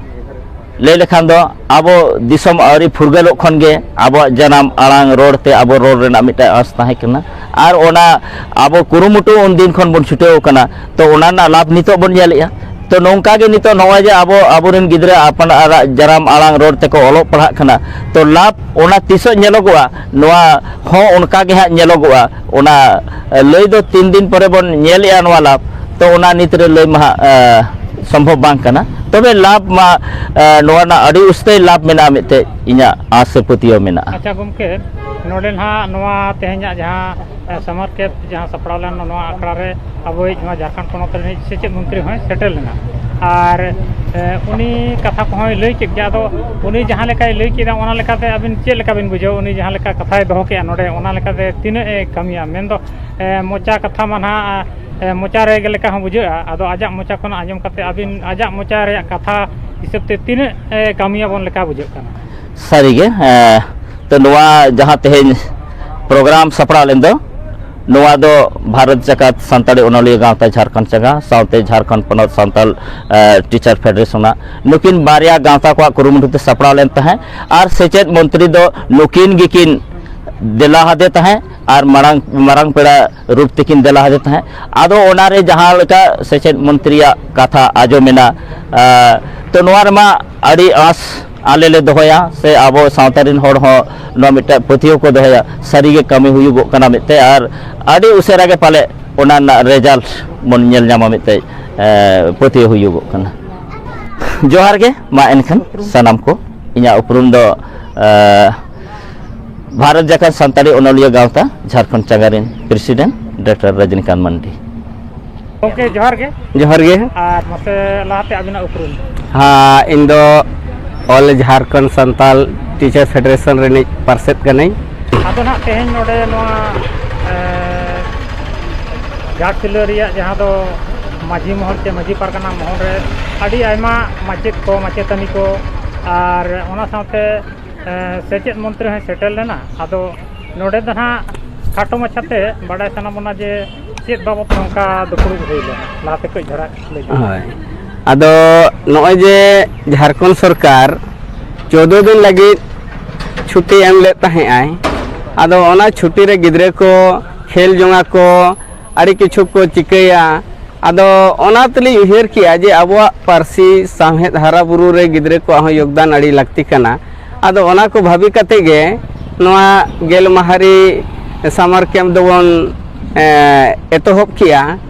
ᱞᱟᱹᱭ ᱞᱮᱠᱷᱟᱱ ᱫᱚ ᱟᱵᱚ ᱫᱤᱥᱚᱢ ᱟᱹᱣᱨᱤ ᱯᱷᱩᱨᱜᱟᱹᱞᱚᱜ ᱠᱷᱚᱱ ᱜᱮ ᱟᱵᱚᱣᱟᱜ ᱡᱟᱱᱟᱢ ᱟᱲᱟᱝ ᱨᱚᱲ ᱛᱮ ᱟᱵᱚ ᱨᱚᱲ ᱨᱮᱱᱟᱜ ᱢᱤᱫᱴᱟᱝ ᱟᱸᱥ ᱛᱟᱦᱮᱸ ᱠᱟᱱᱟ, ᱟᱨ ᱚᱱᱟ ᱟᱵᱚ ᱠᱩᱨᱩᱢᱩᱴᱩ ᱩᱱ ᱫᱤᱱ ᱠᱷᱚᱱ ᱵᱚᱱ ᱪᱷᱩᱴᱟᱹᱣ ᱟᱠᱟᱱᱟ᱾ ᱛᱚ, ᱚᱱᱟ ᱨᱮᱱᱟᱜ ᱞᱟᱵᱷ ᱱᱤᱛᱚᱜ ᱵᱚᱱ ᱧᱮᱞᱮᱜᱼᱟ᱾ ᱛᱚ, ᱱᱚᱝᱠᱟ ᱜᱮ ᱱᱤᱛᱚᱜ ᱱᱚᱜᱼᱚᱭ ᱡᱮ ᱟᱵᱚ, ᱟᱵᱚᱨᱮᱱ ᱜᱤᱫᱽᱨᱟᱹ ᱟᱯᱱᱟᱨᱟᱜ ᱡᱟᱱᱟᱢ ᱟᱲᱟᱝ ᱨᱚᱲ ᱛᱮᱠᱚ ᱚᱞᱚᱜ ᱯᱟᱲᱦᱟᱜ ᱠᱟᱱᱟ, ᱛᱚ, ᱞᱟᱵᱷ ᱚᱱᱟ ᱛᱤᱥᱚᱜ ᱧᱮᱞᱚᱜᱚᱜᱼᱟ, ᱱᱚᱣᱟ ᱦᱚᱸ ᱚᱱᱠᱟ ᱜᱮ ᱦᱟᱸᱜ ᱧᱮᱞᱚᱜᱚᱜᱼᱟ᱾ ᱚᱱᱟ ᱞᱟᱹᱭ ᱫᱚ ᱛᱤᱱ ᱫᱤᱱ ᱯᱚᱨᱮ ᱵᱚᱱ ᱧᱮᱞᱮᱜᱼᱟ ᱱᱚᱣᱟ ᱞᱟᱵᱷ, ᱛᱚ, ᱚᱱᱟ ᱱᱤᱛ ᱨᱮ ᱞᱟᱹᱭ ᱢᱟ ᱦᱟᱸᱜ ᱥᱚᱢᱵᱷᱚᱵ ᱵᱟᱝ ᱠᱟᱱᱟ᱾ ᱛᱚᱵᱮ ᱞᱟᱵᱷ ᱢᱟ, ᱱᱚᱣᱟ ᱨᱮᱱᱟᱜ ᱟᱹᱰᱤ ᱩᱥᱛᱟᱹᱭ ᱞᱟᱵᱷ ᱢᱮᱱᱟᱜᱼᱟ ᱢᱮᱱᱛᱮ ᱤᱧᱟᱹᱜ ᱟᱸᱥ ᱥᱮ ᱯᱟᱹᱛᱭᱟᱹᱣ ᱢᱮᱱᱟᱜᱼᱟ᱾ ᱟᱪᱪᱷᱟ ᱜᱚᱢᱠᱮ, ᱱᱚᱰᱮ ᱱᱟᱦᱟᱜ ᱱᱚᱣᱟ ᱛᱮᱦᱮᱧᱟᱜ ᱡᱟᱦᱟᱸ ᱥᱟᱢᱟᱨ ᱠᱮᱢᱯ ᱡᱟᱦᱟᱸ ᱥᱟᱯᱲᱟᱣ ᱞᱮᱱ, ᱱᱚᱣᱟ ᱟᱠᱷᱲᱟ ᱨᱮ ᱟᱵᱚᱭᱤᱡ ᱱᱚᱣᱟ ᱡᱷᱟᱲᱠᱷᱚᱸᱰ ᱯᱚᱱᱚᱛ ᱨᱤᱱᱤᱡ ᱥᱮᱪᱮᱫ ᱢᱚᱱᱛᱨᱤ ᱦᱚᱸᱭ ᱥᱮᱴᱮᱨ ᱞᱮᱱᱟ᱾ ᱟᱨ ᱩᱱᱤ ᱠᱟᱛᱷᱟ ᱠᱚᱦᱚᱸᱭ ᱞᱟᱹᱭ ᱠᱮᱫ ᱜᱮᱭᱟ᱾ ᱟᱫᱚ ᱩᱱᱤ ᱡᱟᱦᱟᱸ ᱞᱮᱠᱟᱭ ᱞᱟᱹᱭ ᱠᱮᱫᱟ, ᱚᱱᱟ ᱞᱮᱠᱟᱛᱮ ᱟᱹᱵᱤᱱ ᱪᱮᱫ ᱞᱮᱠᱟ ᱵᱤᱱ ᱵᱩᱡᱷᱟᱹᱣᱟ? ᱩᱱᱤ ᱡᱟᱦᱟᱸ ᱞᱮᱠᱟ ᱠᱟᱛᱷᱟᱭ ᱫᱚᱦᱚ ᱠᱮᱫᱼᱟ ᱱᱚᱰᱮ, ᱚᱱᱟ ᱞᱮᱠᱟᱛᱮ ᱛᱤᱱᱟᱹᱜ ᱮ ᱠᱟᱹᱢᱤᱭᱟ? ᱢᱮᱱᱫᱚ ᱢᱚᱪᱟ ᱠᱟᱛᱷᱟ ᱢᱟ ᱱᱟᱦᱟᱜ ᱢᱚᱪᱟ ᱨᱮ ᱞᱮᱠᱟ ᱦᱚᱸ ᱵᱩᱡᱷᱟᱹᱜᱼᱟ᱾ ᱟᱫᱚ ᱟᱡᱟᱜ ᱢᱚᱪᱟ ᱠᱷᱚᱱᱟᱜ ᱟᱸᱡᱚᱢ ᱠᱟᱛᱮ ᱟᱹᱵᱤᱱ ᱟᱡᱟᱜ ᱢᱚᱪᱟ ᱨᱮᱭᱟᱜ ᱠᱟᱛᱷᱟ ᱦᱤᱥᱟᱹᱵ ᱛᱮ ᱛᱤᱱᱟᱹᱜ ᱮ ᱠᱟᱹᱢᱤᱭᱟᱵᱚᱱ ᱞᱮᱠᱟ ᱵᱩᱡᱷᱟᱹᱜ ᱠᱟᱱᱟ? ᱥᱟᱹᱨᱤᱜᱮ, ᱛᱚ, ᱱᱚᱣᱟ ᱡᱟᱦᱟᱸ ᱛᱮᱦᱮᱧ ᱯᱨᱳᱜᱨᱟᱢ ᱥᱟᱯᱲᱟᱣ ᱞᱮᱱ ᱫᱚ, ᱱᱚᱣᱟ ᱫᱚ ᱵᱷᱟᱨᱚᱛ ᱡᱟᱠᱟᱛ ᱥᱟᱱᱛᱟᱲᱤ ᱚᱱᱚᱞᱤᱭᱟᱹ ᱜᱟᱶᱛᱟ ᱡᱷᱟᱲᱠᱷᱚᱸᱰ ᱪᱟᱸᱜᱟ ᱥᱟᱶᱛᱮ ᱡᱷᱟᱲᱠᱷᱚᱸᱰ ᱯᱚᱱᱚᱛ ᱥᱟᱱᱛᱟᱲ ᱴᱤᱪᱟᱨ ᱯᱷᱮᱰᱟᱨᱮᱥᱚᱱᱟᱜ ᱱᱩᱠᱤᱱ ᱵᱟᱨᱭᱟ ᱜᱟᱶᱛᱟ ᱠᱚᱣᱟᱜ ᱠᱩᱨᱩᱢᱩᱴᱩ ᱛᱮ ᱥᱟᱯᱲᱟᱣ ᱞᱮᱱ ᱛᱟᱦᱮᱸᱫ᱾ ᱟᱨ ᱥᱮᱪᱮᱫ ᱢᱚᱱᱛᱨᱤ ᱫᱚ ᱱᱩᱠᱤᱱ ᱜᱮᱠᱤᱱ ᱫᱮᱞᱟ ᱟᱫᱮ ᱛᱟᱦᱮᱸᱫ ᱟᱨ ᱢᱟᱨᱟᱝ ᱢᱟᱨᱟᱝ ᱯᱮᱲᱟ ᱨᱩᱯ ᱛᱮᱠᱤᱱ ᱫᱮᱞᱟ ᱟᱫᱮ ᱛᱟᱦᱮᱸᱫ᱾ ᱟᱫᱚ ᱚᱱᱟᱨᱮ ᱡᱟᱦᱟᱸ ᱞᱮᱠᱟ ᱥᱮᱪᱮᱫ ᱢᱚᱱᱛᱨᱤᱭᱟᱜ ᱠᱟᱛᱷᱟ ᱟᱸᱡᱚᱢᱮᱱᱟ, ᱛᱚ ᱱᱚᱣᱟ ᱨᱮᱢᱟ ᱟᱹᱰᱤ ᱟᱸᱥ ᱟᱞᱮ ᱞᱮ ᱫᱚᱦᱚᱭᱟ ᱥᱮ ᱟᱵᱚ ᱥᱟᱶᱛᱟ ᱨᱮᱱ ᱦᱚᱲ ᱦᱚᱸ ᱱᱚᱣᱟ ᱢᱤᱫᱴᱟᱝ ᱯᱟᱹᱛᱭᱟᱹᱣ ᱠᱚ ᱫᱚᱦᱚᱭᱟ, ᱥᱟᱹᱨᱤᱜᱮ ᱠᱟᱹᱢᱤ ᱦᱩᱭᱩᱜᱚᱜ ᱠᱟᱱᱟ ᱢᱮᱱᱛᱮ ᱟᱨ ᱟᱹᱰᱤ ᱩᱥᱟᱹᱨᱟ ᱜᱮ ᱯᱟᱞᱮ ᱚᱱᱟ ᱨᱮᱱᱟᱜ ᱨᱮᱡᱟᱞᱴ ᱵᱚᱱ ᱧᱮᱞ ᱧᱟᱢᱟ ᱢᱮᱱᱛᱮ ᱯᱟᱹᱛᱭᱟᱹᱣ ᱦᱩᱭᱩᱜᱚᱜ ᱠᱟᱱᱟ᱾ ᱡᱚᱦᱟᱨ ᱜᱮ ᱢᱟ ᱮᱱᱠᱷᱟᱱ ᱥᱟᱱᱟᱢ ᱠᱚ᱾ ᱤᱧᱟᱹᱜ ᱩᱯᱨᱩᱢ ᱫᱚ ᱵᱷᱟᱨᱚᱛ ᱡᱟᱠᱟᱛ ᱥᱟᱱᱛᱟᱲᱤ ᱚᱱᱚᱞᱤᱭᱟᱹ ᱜᱟᱶᱛᱟ ᱡᱷᱟᱲᱠᱷᱚᱸᱰ ᱪᱟᱸᱜᱟ ᱨᱮᱱ ᱯᱨᱮᱥᱤᱰᱮᱱᱴ ᱰᱚᱠᱴᱚᱨ ᱨᱚᱡᱤᱱᱤᱠᱟᱱᱛ ᱢᱟᱱᱰᱤ᱾ ᱜᱚᱢᱠᱮ ᱡᱚᱦᱟᱨ ᱜᱮ᱾ ᱡᱚᱦᱟᱨ ᱜᱮ᱾ ᱟᱨ ᱢᱟᱥᱮ ᱞᱟᱦᱟᱛᱮ ᱟᱹᱵᱤᱱᱟᱜ ᱩᱯᱨᱩᱢ? ᱦᱮᱸ, ᱤᱧ ᱫᱚ ᱚᱞ ᱡᱷᱟᱲᱠᱷᱚᱸᱰ ᱥᱟᱱᱛᱟᱞ ᱴᱤᱪᱟᱨ ᱯᱷᱮᱰᱟᱨᱮᱥᱚᱱ ᱨᱤᱱᱤᱡ ᱯᱟᱨᱥᱮᱛ ᱠᱟᱹᱱᱟᱹᱧ᱾ ᱟᱫᱚ ᱱᱟᱦᱟᱜ ᱛᱮᱦᱮᱧ ᱱᱚᱰᱮ ᱱᱚᱣᱟ ᱜᱷᱟᱴᱥᱤᱞᱟᱹ ᱨᱮᱭᱟᱜ ᱡᱟᱦᱟᱸ ᱫᱚ ᱢᱟᱹᱡᱷᱤ ᱢᱚᱦᱚᱞ ᱪᱮ ᱢᱟᱹᱡᱷᱤ ᱯᱟᱨᱜᱟᱱᱟ ᱢᱚᱦᱚᱞ ᱨᱮ ᱟᱹᱰᱤ ᱟᱭᱢᱟ ᱢᱟᱪᱮᱫ ᱠᱚ, ᱢᱟᱪᱮᱛᱟᱹᱱᱤ ᱠᱚ ᱟᱨ ᱚᱱᱟ ᱥᱟᱶᱛᱮ ᱥᱮᱪᱮᱫ ᱢᱚᱱᱛᱨᱤ ᱦᱚᱸᱭ ᱥᱮᱴᱮᱨ ᱞᱮᱱᱟ᱾ ᱟᱫᱚ ᱱᱚᱰᱮ ᱫᱚ ᱱᱟᱦᱟᱜ ᱠᱷᱟᱴᱚ ᱢᱟᱪᱷᱟᱛᱮ ᱵᱟᱰᱟᱭ ᱥᱟᱱᱟ ᱵᱚᱱᱟ ᱡᱮ ᱪᱮᱫ ᱵᱟᱵᱚᱛ ᱱᱚᱝᱠᱟ ᱫᱩᱯᱲᱩᱵ ᱦᱩᱭ ᱞᱮᱱᱟ, ᱞᱟᱦᱟᱛᱮ ᱠᱟᱹᱡ ᱫᱷᱟᱨᱟ ᱞᱟᱹᱭ ᱵᱤᱱ᱾ ᱦᱳᱭ, ᱟᱫᱚ ᱱᱚᱜᱼᱚᱭ ᱡᱮ ᱡᱷᱟᱲᱠᱷᱚᱸᱰ ᱥᱚᱨᱠᱟᱨ ᱪᱳᱫᱽᱫᱳ ᱫᱤᱱ ᱞᱟᱹᱜᱤᱫ ᱪᱷᱩᱴᱤ ᱮᱢ ᱞᱮᱫ ᱛᱟᱦᱮᱸᱜ ᱟᱭ, ᱟᱫᱚ ᱚᱱᱟ ᱪᱷᱩᱴᱤ ᱨᱮ ᱜᱤᱫᱽᱨᱟᱹ ᱠᱚ ᱠᱷᱮᱞ ᱡᱚᱝᱟ ᱠᱚ, ᱟᱹᱰᱤ ᱠᱤᱪᱷᱩ ᱠᱚ ᱪᱤᱠᱟᱹᱭᱟ᱾ ᱟᱫᱚ ᱚᱱᱟ ᱛᱮᱞᱤᱧ ᱩᱭᱦᱟᱹᱨ ᱠᱮᱜᱼᱟ ᱡᱮ ᱟᱵᱚᱣᱟᱜ ᱯᱟᱹᱨᱥᱤ ᱥᱟᱶᱦᱮᱫ ᱦᱟᱨᱟ ᱵᱩᱨᱩ ᱨᱮ ᱜᱤᱫᱽᱨᱟᱹ ᱠᱚᱣᱟᱜ ᱦᱚᱸ ᱭᱳᱜᱽᱫᱟᱱ ᱟᱹᱰᱤ ᱞᱟᱹᱠᱛᱤ ᱠᱟᱱᱟ᱾ ᱟᱫᱚ ᱚᱱᱟ ᱠᱚ ᱵᱷᱟᱵᱤ ᱠᱟᱛᱮ ᱜᱮ ᱱᱚᱣᱟ ᱜᱮᱞ ᱢᱟᱦᱟᱨᱤ ᱥᱟᱢᱟᱨ ᱠᱮᱢᱯ ᱫᱚᱵᱚᱱ ᱮᱛᱚᱦᱚᱵ ᱠᱮᱜᱼᱟ᱾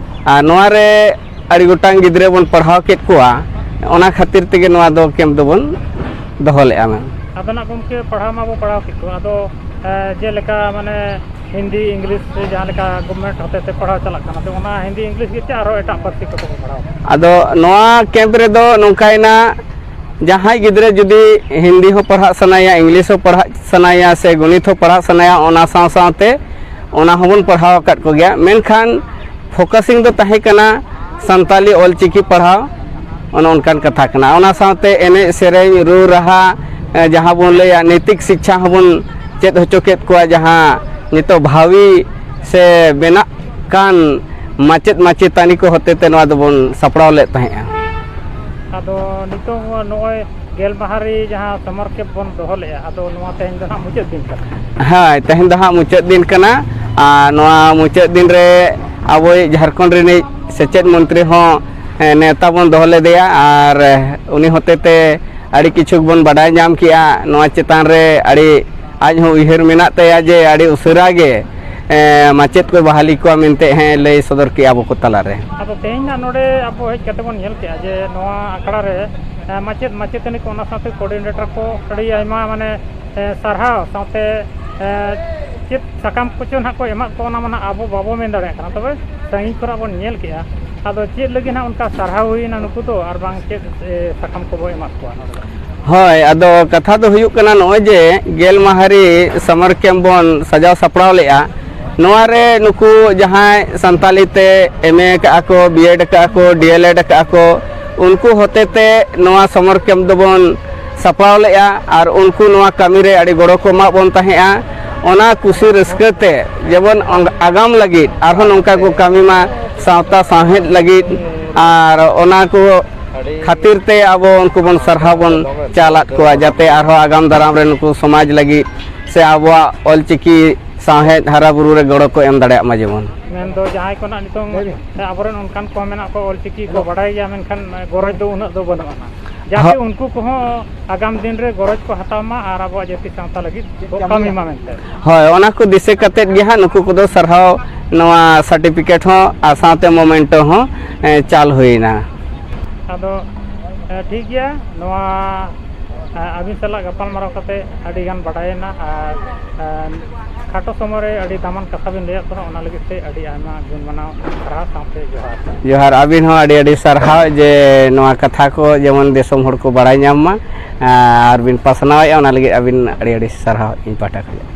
ᱟᱨ ᱱᱚᱣᱟ ᱨᱮ ᱟᱹᱰᱤ ᱜᱚᱴᱟᱝ ᱜᱤᱫᱽᱨᱟᱹ ᱵᱚᱱ ᱯᱟᱲᱦᱟᱣ ᱠᱮᱫ ᱠᱚᱣᱟ, ᱚᱱᱟ ᱠᱷᱟᱹᱛᱤᱨ ᱛᱮᱜᱮ ᱱᱚᱣᱟ ᱫᱚ ᱠᱮᱢᱯ ᱫᱚᱵᱚᱱ ᱫᱚᱦᱚ ᱞᱮᱜᱼᱟ ᱢᱮᱢ᱾ ᱟᱫᱚ ᱱᱟᱜ ᱜᱚᱢᱠᱮ, ᱯᱟᱲᱦᱟᱣ ᱢᱟᱵᱚ ᱯᱟᱲᱦᱟᱣ ᱠᱮᱫ ᱠᱚᱣᱟ, ᱟᱫᱚ ᱡᱮᱞᱮᱠᱟ ᱢᱟᱱᱮ ᱦᱤᱱᱫᱤ, ᱤᱝᱞᱤᱥ ᱥᱮ ᱡᱟᱦᱟᱸ ᱞᱮᱠᱟ ᱜᱚᱵᱷᱢᱮᱱᱴ ᱦᱚᱛᱮᱛᱮ ᱯᱟᱲᱦᱟᱣ ᱪᱟᱞᱟᱜ ᱠᱟᱱᱟ, ᱛᱚ ᱚᱱᱟ ᱦᱤᱱᱫᱤ, ᱤᱝᱞᱤᱥ ᱜᱮ ᱪᱮ ᱟᱨᱦᱚᱸ ᱮᱴᱟᱜ ᱯᱟᱹᱨᱥᱤ ᱠᱚᱛᱮ ᱠᱚ ᱯᱟᱲᱦᱟᱣ ᱠᱟᱱᱟ? ᱟᱫᱚ ᱱᱚᱣᱟ ᱠᱮᱢᱯ ᱨᱮᱫᱚ ᱱᱚᱝᱠᱟᱭᱮᱱᱟ, ᱡᱟᱦᱟᱸᱭ ᱜᱤᱫᱽᱨᱟᱹ ᱡᱩᱫᱤ ᱦᱤᱱᱫᱤ ᱦᱚᱸ ᱯᱟᱲᱦᱟᱜ ᱥᱟᱱᱟᱭᱟ, ᱤᱝᱞᱤᱥ ᱦᱚᱸ ᱯᱟᱲᱦᱟᱜ ᱥᱟᱱᱟᱭᱟ ᱥᱮ ᱜᱚᱱᱤᱛ ᱦᱚᱸ ᱯᱟᱲᱦᱟᱜ ᱥᱟᱱᱟᱭᱟ, ᱚᱱᱟ ᱥᱟᱶ ᱥᱟᱶᱛᱮ ᱚᱱᱟ ᱦᱚᱸᱵᱚᱱ ᱯᱟᱲᱦᱟᱣ ᱟᱠᱟᱫ ᱠᱚᱜᱮᱭᱟ᱾ ᱢᱮᱱᱠᱷᱟᱱ ᱯᱷᱳᱠᱟᱥᱤᱝ ᱫᱚ ᱛᱟᱦᱮᱸ ᱠᱟᱱᱟ ᱥᱟᱱᱛᱟᱞᱤ ᱚᱞᱪᱤᱠᱤ ᱯᱟᱲᱦᱟᱣ, ᱚᱱᱮ ᱚᱱᱠᱟᱱ ᱠᱟᱛᱷᱟ ᱠᱟᱱᱟ᱾ ᱚᱱᱟ ᱥᱟᱶᱛᱮ ᱮᱱᱮᱡ ᱥᱮᱨᱮᱧ, ᱨᱩ ᱨᱟᱦᱟ, ᱡᱟᱦᱟᱸ ᱵᱚᱱ ᱞᱟᱹᱭᱟ ᱱᱮᱛᱤᱠ ᱥᱤᱠᱪᱷᱟ ᱦᱚᱸᱵᱚᱱ ᱪᱮᱫ ᱦᱚᱪᱚ ᱠᱮᱫ ᱠᱚᱣᱟ, ᱡᱟᱦᱟᱸ ᱱᱤᱛᱚᱜ ᱵᱷᱟᱣᱤ ᱥᱮ ᱵᱮᱱᱟᱜ ᱠᱟᱱ ᱢᱟᱪᱮᱫ ᱢᱟᱪᱮᱛᱟᱹᱱᱤ ᱠᱚ ᱦᱚᱛᱮᱛᱮ ᱱᱚᱣᱟ ᱫᱚᱵᱚᱱ ᱥᱟᱯᱲᱟᱣ ᱞᱮᱫ ᱛᱟᱦᱮᱸᱫᱼᱟ᱾ ᱟᱫᱚ ᱱᱤᱛᱚᱝ ᱱᱚᱜᱼᱚᱭ ᱜᱮᱞ ᱢᱟᱦᱟ ᱨᱮ ᱡᱟᱦᱟᱸ ᱥᱟᱢᱟᱨ ᱠᱮᱢᱯ ᱵᱚᱱ ᱫᱚᱦᱚ ᱞᱮᱫᱼᱟ, ᱟᱫᱚ ᱱᱚᱣᱟ ᱛᱮᱦᱮᱧ ᱫᱚ ᱱᱟᱦᱟᱜ ᱢᱩᱪᱟᱹᱫ ᱫᱤᱱ ᱠᱟᱱᱟ᱾ ᱦᱳᱭ, ᱛᱮᱦᱮᱧ ᱫᱚ ᱦᱟᱸᱜ ᱢᱩᱪᱟᱹᱫ ᱫᱤᱱ ᱠᱟᱱᱟ᱾ ᱟᱨ ᱱᱚᱣᱟ ᱢᱩᱪᱟᱹᱫ ᱫᱤᱱ ᱨᱮ ᱟᱵᱚᱭᱤᱡ ᱡᱷᱟᱲᱠᱷᱚᱸᱰ ᱨᱤᱱᱤᱡ ᱥᱮᱪᱮᱫ ᱢᱚᱱᱛᱨᱤ ᱦᱚᱸ ᱱᱮᱣᱛᱟ ᱵᱚᱱ ᱫᱚᱦᱚ ᱞᱮᱫᱮᱭᱟ, ᱟᱨ ᱩᱱᱤ ᱦᱚᱛᱮᱛᱮ ᱟᱹᱰᱤ ᱠᱤᱪᱷᱩ ᱵᱚᱱ ᱵᱟᱰᱟᱭ ᱧᱟᱢ ᱠᱮᱜᱼᱟ᱾ ᱱᱚᱣᱟ ᱪᱮᱛᱟᱱ ᱨᱮ ᱟᱹᱰᱤ ᱟᱡ ᱦᱚᱸ ᱩᱭᱦᱟᱹᱨ ᱢᱮᱱᱟᱜ ᱛᱟᱭᱟ ᱡᱮ ᱟᱹᱰᱤ ᱩᱥᱟᱹᱨᱟ ᱜᱮ ᱮ, ᱢᱟᱪᱮᱫ ᱠᱚ ᱵᱟᱦᱟᱞᱤ ᱠᱚᱣᱟ ᱢᱮᱱᱛᱮ ᱦᱮᱸ ᱞᱟᱹᱭ ᱥᱚᱫᱚᱨ ᱠᱮᱜᱼᱟ ᱟᱵᱚ ᱠᱚ ᱛᱟᱞᱟᱨᱮ᱾ ᱟᱫᱚ ᱛᱮᱦᱮᱧ ᱱᱟᱜ ᱱᱚᱰᱮ ᱟᱵᱚ ᱦᱮᱡ ᱠᱟᱛᱮ ᱵᱚᱱ ᱧᱮᱞ ᱠᱮᱜᱼᱟ ᱡᱮ ᱱᱚᱣᱟ ᱟᱠᱷᱲᱟ ᱨᱮ ᱮ, ᱢᱟᱪᱮᱫ ᱢᱟᱪᱮᱛᱟᱹᱱᱤ ᱠᱚ, ᱚᱱᱟ ᱥᱟᱶᱛᱮ ᱠᱳᱚᱨᱰᱤᱱᱮᱴᱚᱨ ᱠᱚ ᱟᱹᱰᱤ ᱟᱭᱢᱟ ᱢᱟᱱᱮ ᱮ, ᱥᱟᱨᱦᱟᱣ ᱥᱟᱶᱛᱮ ᱮ, ᱪᱮᱫ ᱥᱟᱠᱟᱢ ᱠᱚᱪᱚ ᱱᱟᱦᱟᱜ ᱠᱚ ᱮᱢᱟᱜ ᱠᱚᱣᱟ, ᱚᱱᱟ ᱢᱟ ᱱᱟᱦᱟᱜ ᱟᱵᱚ ᱵᱟᱵᱚ ᱢᱮᱱ ᱫᱟᱲᱮᱭᱟᱜ ᱠᱟᱱᱟ, ᱛᱚᱵᱮ ᱥᱟᱺᱜᱤᱧ ᱠᱷᱚᱱᱟᱜ ᱵᱚᱱ ᱧᱮᱞ ᱠᱮᱜᱼᱟ᱾ ᱟᱫᱚ ᱪᱮᱫ ᱞᱟᱹᱜᱤᱫ ᱱᱟᱦᱟᱜ ᱚᱱᱠᱟ ᱥᱟᱨᱦᱟᱣ ᱦᱩᱭᱮᱱᱟ ᱱᱩᱠᱩ ᱫᱚ, ᱟᱨ ᱵᱟᱝ ᱪᱮᱫ ᱮ, ᱥᱟᱠᱟᱢ ᱠᱚᱵᱚ ᱮᱢᱟᱜ ᱠᱚᱣᱟ ᱱᱚᱰᱮ ᱫᱚ? ᱦᱳᱭ, ᱟᱫᱚ ᱠᱟᱛᱷᱟ ᱫᱚ ᱦᱩᱭᱩᱜ ᱠᱟᱱᱟ, ᱱᱚᱜᱼᱚᱭ ᱡᱮ ᱜᱮᱞ ᱢᱟᱦᱟ ᱨᱮ ᱥᱟᱢᱟᱨ ᱠᱮᱢᱯ ᱵᱚᱱ ᱥᱟᱡᱟᱣ ᱥᱟᱯᱲᱟᱣ ᱞᱮᱜᱼᱟ, ᱱᱚᱣᱟ ᱨᱮ ᱱᱩᱠᱩ ᱡᱟᱦᱟᱸᱭ ᱥᱟᱱᱛᱟᱞᱤ ᱛᱮ ᱮᱢ ᱮ ᱟᱠᱟᱫᱼᱟ ᱠᱚ, ᱵᱤ ᱮᱰ ᱟᱠᱟᱫᱼᱟ ᱠᱚ, ᱰᱤ ᱮᱞ ᱮᱰ ᱟᱠᱟᱫᱼᱟ ᱠᱚ, ᱩᱱᱠᱩ ᱦᱚᱛᱮ ᱛᱮ ᱱᱚᱣᱟ ᱥᱟᱢᱟᱨ ᱠᱮᱢᱯ ᱫᱚᱵᱚᱱ ᱥᱟᱯᱲᱟᱣ ᱞᱮᱜᱼᱟ᱾ ᱟᱨ ᱩᱱᱠᱩ ᱱᱚᱣᱟ ᱠᱟᱹᱢᱤ ᱨᱮ ᱟᱹᱰᱤ ᱜᱚᱲᱚ ᱠᱚ ᱮᱢᱟᱜ ᱵᱚᱱ ᱛᱟᱦᱮᱸᱫᱼᱟ᱾ ᱚᱱᱟ ᱠᱩᱥᱤ ᱨᱟᱹᱥᱠᱟᱹ ᱛᱮ ᱡᱮᱢᱚᱱ ᱚᱝ-, ᱟᱜᱟᱢ ᱞᱟᱹᱜᱤᱫ ᱟᱨᱦᱚᱸ ᱱᱚᱝᱠᱟ ᱠᱚ ᱠᱟᱹᱢᱤ ᱢᱟ, ᱥᱟᱶᱛᱟ ᱥᱟᱶᱦᱮᱫ ᱞᱟᱹᱜᱤᱫ, ᱟᱨ ᱚᱱᱟ ᱠᱚ ᱠᱷᱟᱹᱛᱤᱨ ᱛᱮ ᱟᱵᱚ ᱩᱱᱠᱩ ᱵᱚᱱ ᱥᱟᱨᱦᱟᱣ ᱵᱚᱱ ᱪᱟᱞᱟᱫ ᱠᱚᱣᱟ, ᱡᱟᱛᱮ ᱟᱨᱦᱚᱸ ᱟᱜᱟᱢ ᱫᱟᱨᱟᱢ ᱨᱮ ᱱᱩᱠᱩ ᱥᱚᱢᱟᱡᱽ ᱞᱟᱹᱜᱤᱫ ᱥᱮ ᱟᱵᱚᱣᱟᱜ ᱚᱞᱪᱤᱠᱤ ᱥᱟᱶᱦᱮᱫ ᱦᱟᱨᱟ ᱵᱩᱨᱩ ᱨᱮ ᱜᱚᱲᱚ ᱠᱚ ᱮᱢ ᱫᱟᱲᱮᱭᱟᱜ ᱢᱟ ᱡᱮᱢᱚᱱ᱾ ᱢᱮᱱᱫᱚ ᱡᱟᱦᱟᱸᱭ ᱠᱚ ᱱᱟᱜ ᱱᱤᱛᱚᱝ ᱟᱵᱚᱨᱮᱱ ᱚᱱᱠᱟᱱ ᱠᱚ ᱢᱮᱱᱟᱜ ᱠᱚᱣᱟ, ᱚᱞᱪᱤᱠᱤ ᱠᱚ ᱵᱟᱰᱟᱭ ᱜᱮᱭᱟ, ᱢᱮᱱᱠᱷᱟᱱ ᱜᱚᱨᱚᱡᱽ ᱫᱚ ᱩᱱᱟᱹᱜ ᱫᱚ ᱵᱟᱹᱱᱩᱜ ᱟᱱᱟ, ᱡᱟᱛᱮ ᱦᱚ- ᱩᱱᱠᱩ ᱠᱚᱦᱚᱸ ᱟᱜᱟᱢ ᱫᱤᱱ ᱨᱮ ᱜᱚᱨᱚᱡᱽ ᱠᱚ ᱦᱟᱛᱟᱣ ᱢᱟ ᱟᱨ ᱟᱵᱚᱣᱟᱜ ᱡᱟᱹᱛᱤ ᱥᱟᱶᱛᱟ ᱞᱟᱹᱜᱤᱫ ᱠᱚ ᱠᱟᱹᱢᱤ ᱢᱟ ᱢᱮᱱᱛᱮ᱾ ᱦᱳᱭ, ᱚᱱᱟ ᱠᱚ ᱫᱤᱥᱟᱹ ᱠᱟᱛᱮᱫ ᱜᱮ ᱦᱟᱸᱜ ᱱᱩᱠᱩ ᱠᱚᱫᱚ ᱥᱟᱨᱦᱟᱣ, ᱱᱚᱣᱟ ᱥᱟᱨᱴᱤᱯᱷᱤᱠᱮᱴ ᱦᱚᱸ ᱟᱨ ᱥᱟᱶᱛᱮ ᱢᱳᱢᱮᱱᱴᱳ ᱦᱚᱸ ᱮ, ᱪᱟᱞ ᱦᱩᱭᱱᱟ᱾ ᱟᱫᱚ ᱮ, ᱴᱷᱤᱠ ᱜᱮᱭᱟ, ᱱᱚᱣᱟ ᱮ, ᱟᱹᱵᱤᱱ ᱥᱟᱞᱟᱜ ᱜᱟᱯᱟᱞᱢᱟᱨᱟᱣ ᱠᱟᱛᱮ ᱟᱹᱰᱤ ᱜᱟᱱ ᱵᱟᱰᱟᱭᱮᱱᱟ, ᱟᱨ ᱮ, ᱠᱷᱟᱴᱚ ᱥᱚᱢᱚᱭ ᱨᱮ ᱟᱹᱰᱤ ᱫᱟᱢᱟᱱ ᱠᱟᱛᱷᱟ ᱵᱤᱱ ᱞᱟᱹᱭᱟᱫ ᱵᱚᱱᱟ, ᱚᱱᱟ ᱞᱟᱹᱜᱤᱫ ᱛᱮ ᱟᱹᱰᱤ ᱟᱭᱢᱟ ᱜᱩᱱ ᱢᱟᱱᱟᱣ ᱥᱟᱨᱦᱟᱣ ᱥᱟᱶᱛᱮ ᱡᱚᱦᱟᱨ᱾ ᱡᱚᱦᱟᱨ, ᱟᱹᱵᱤᱱ ᱦᱚᱸ ᱟᱹᱰᱤ ᱟᱹᱰᱤ ᱥᱟᱨᱦᱟᱣ ᱡᱮ ᱱᱚᱣᱟ ᱠᱟᱛᱷᱟ ᱠᱚ ᱡᱮᱢᱚᱱ ᱫᱤᱥᱚᱢ ᱦᱚᱲ ᱠᱚ ᱵᱟᱲᱟᱭ ᱧᱟᱢ ᱢᱟ, ᱟᱨ ᱵᱤᱱ ᱯᱟᱥᱱᱟᱣᱮᱫᱼᱟ, ᱚᱱᱟ ᱞᱟᱹᱜᱤᱫ ᱟᱹᱵᱤᱱ ᱟᱹᱰᱤ ᱟᱹᱰᱤ ᱥᱟᱨᱦᱟᱣ ᱤᱧ ᱯᱟᱦᱴᱟ ᱠᱷᱚᱱ᱾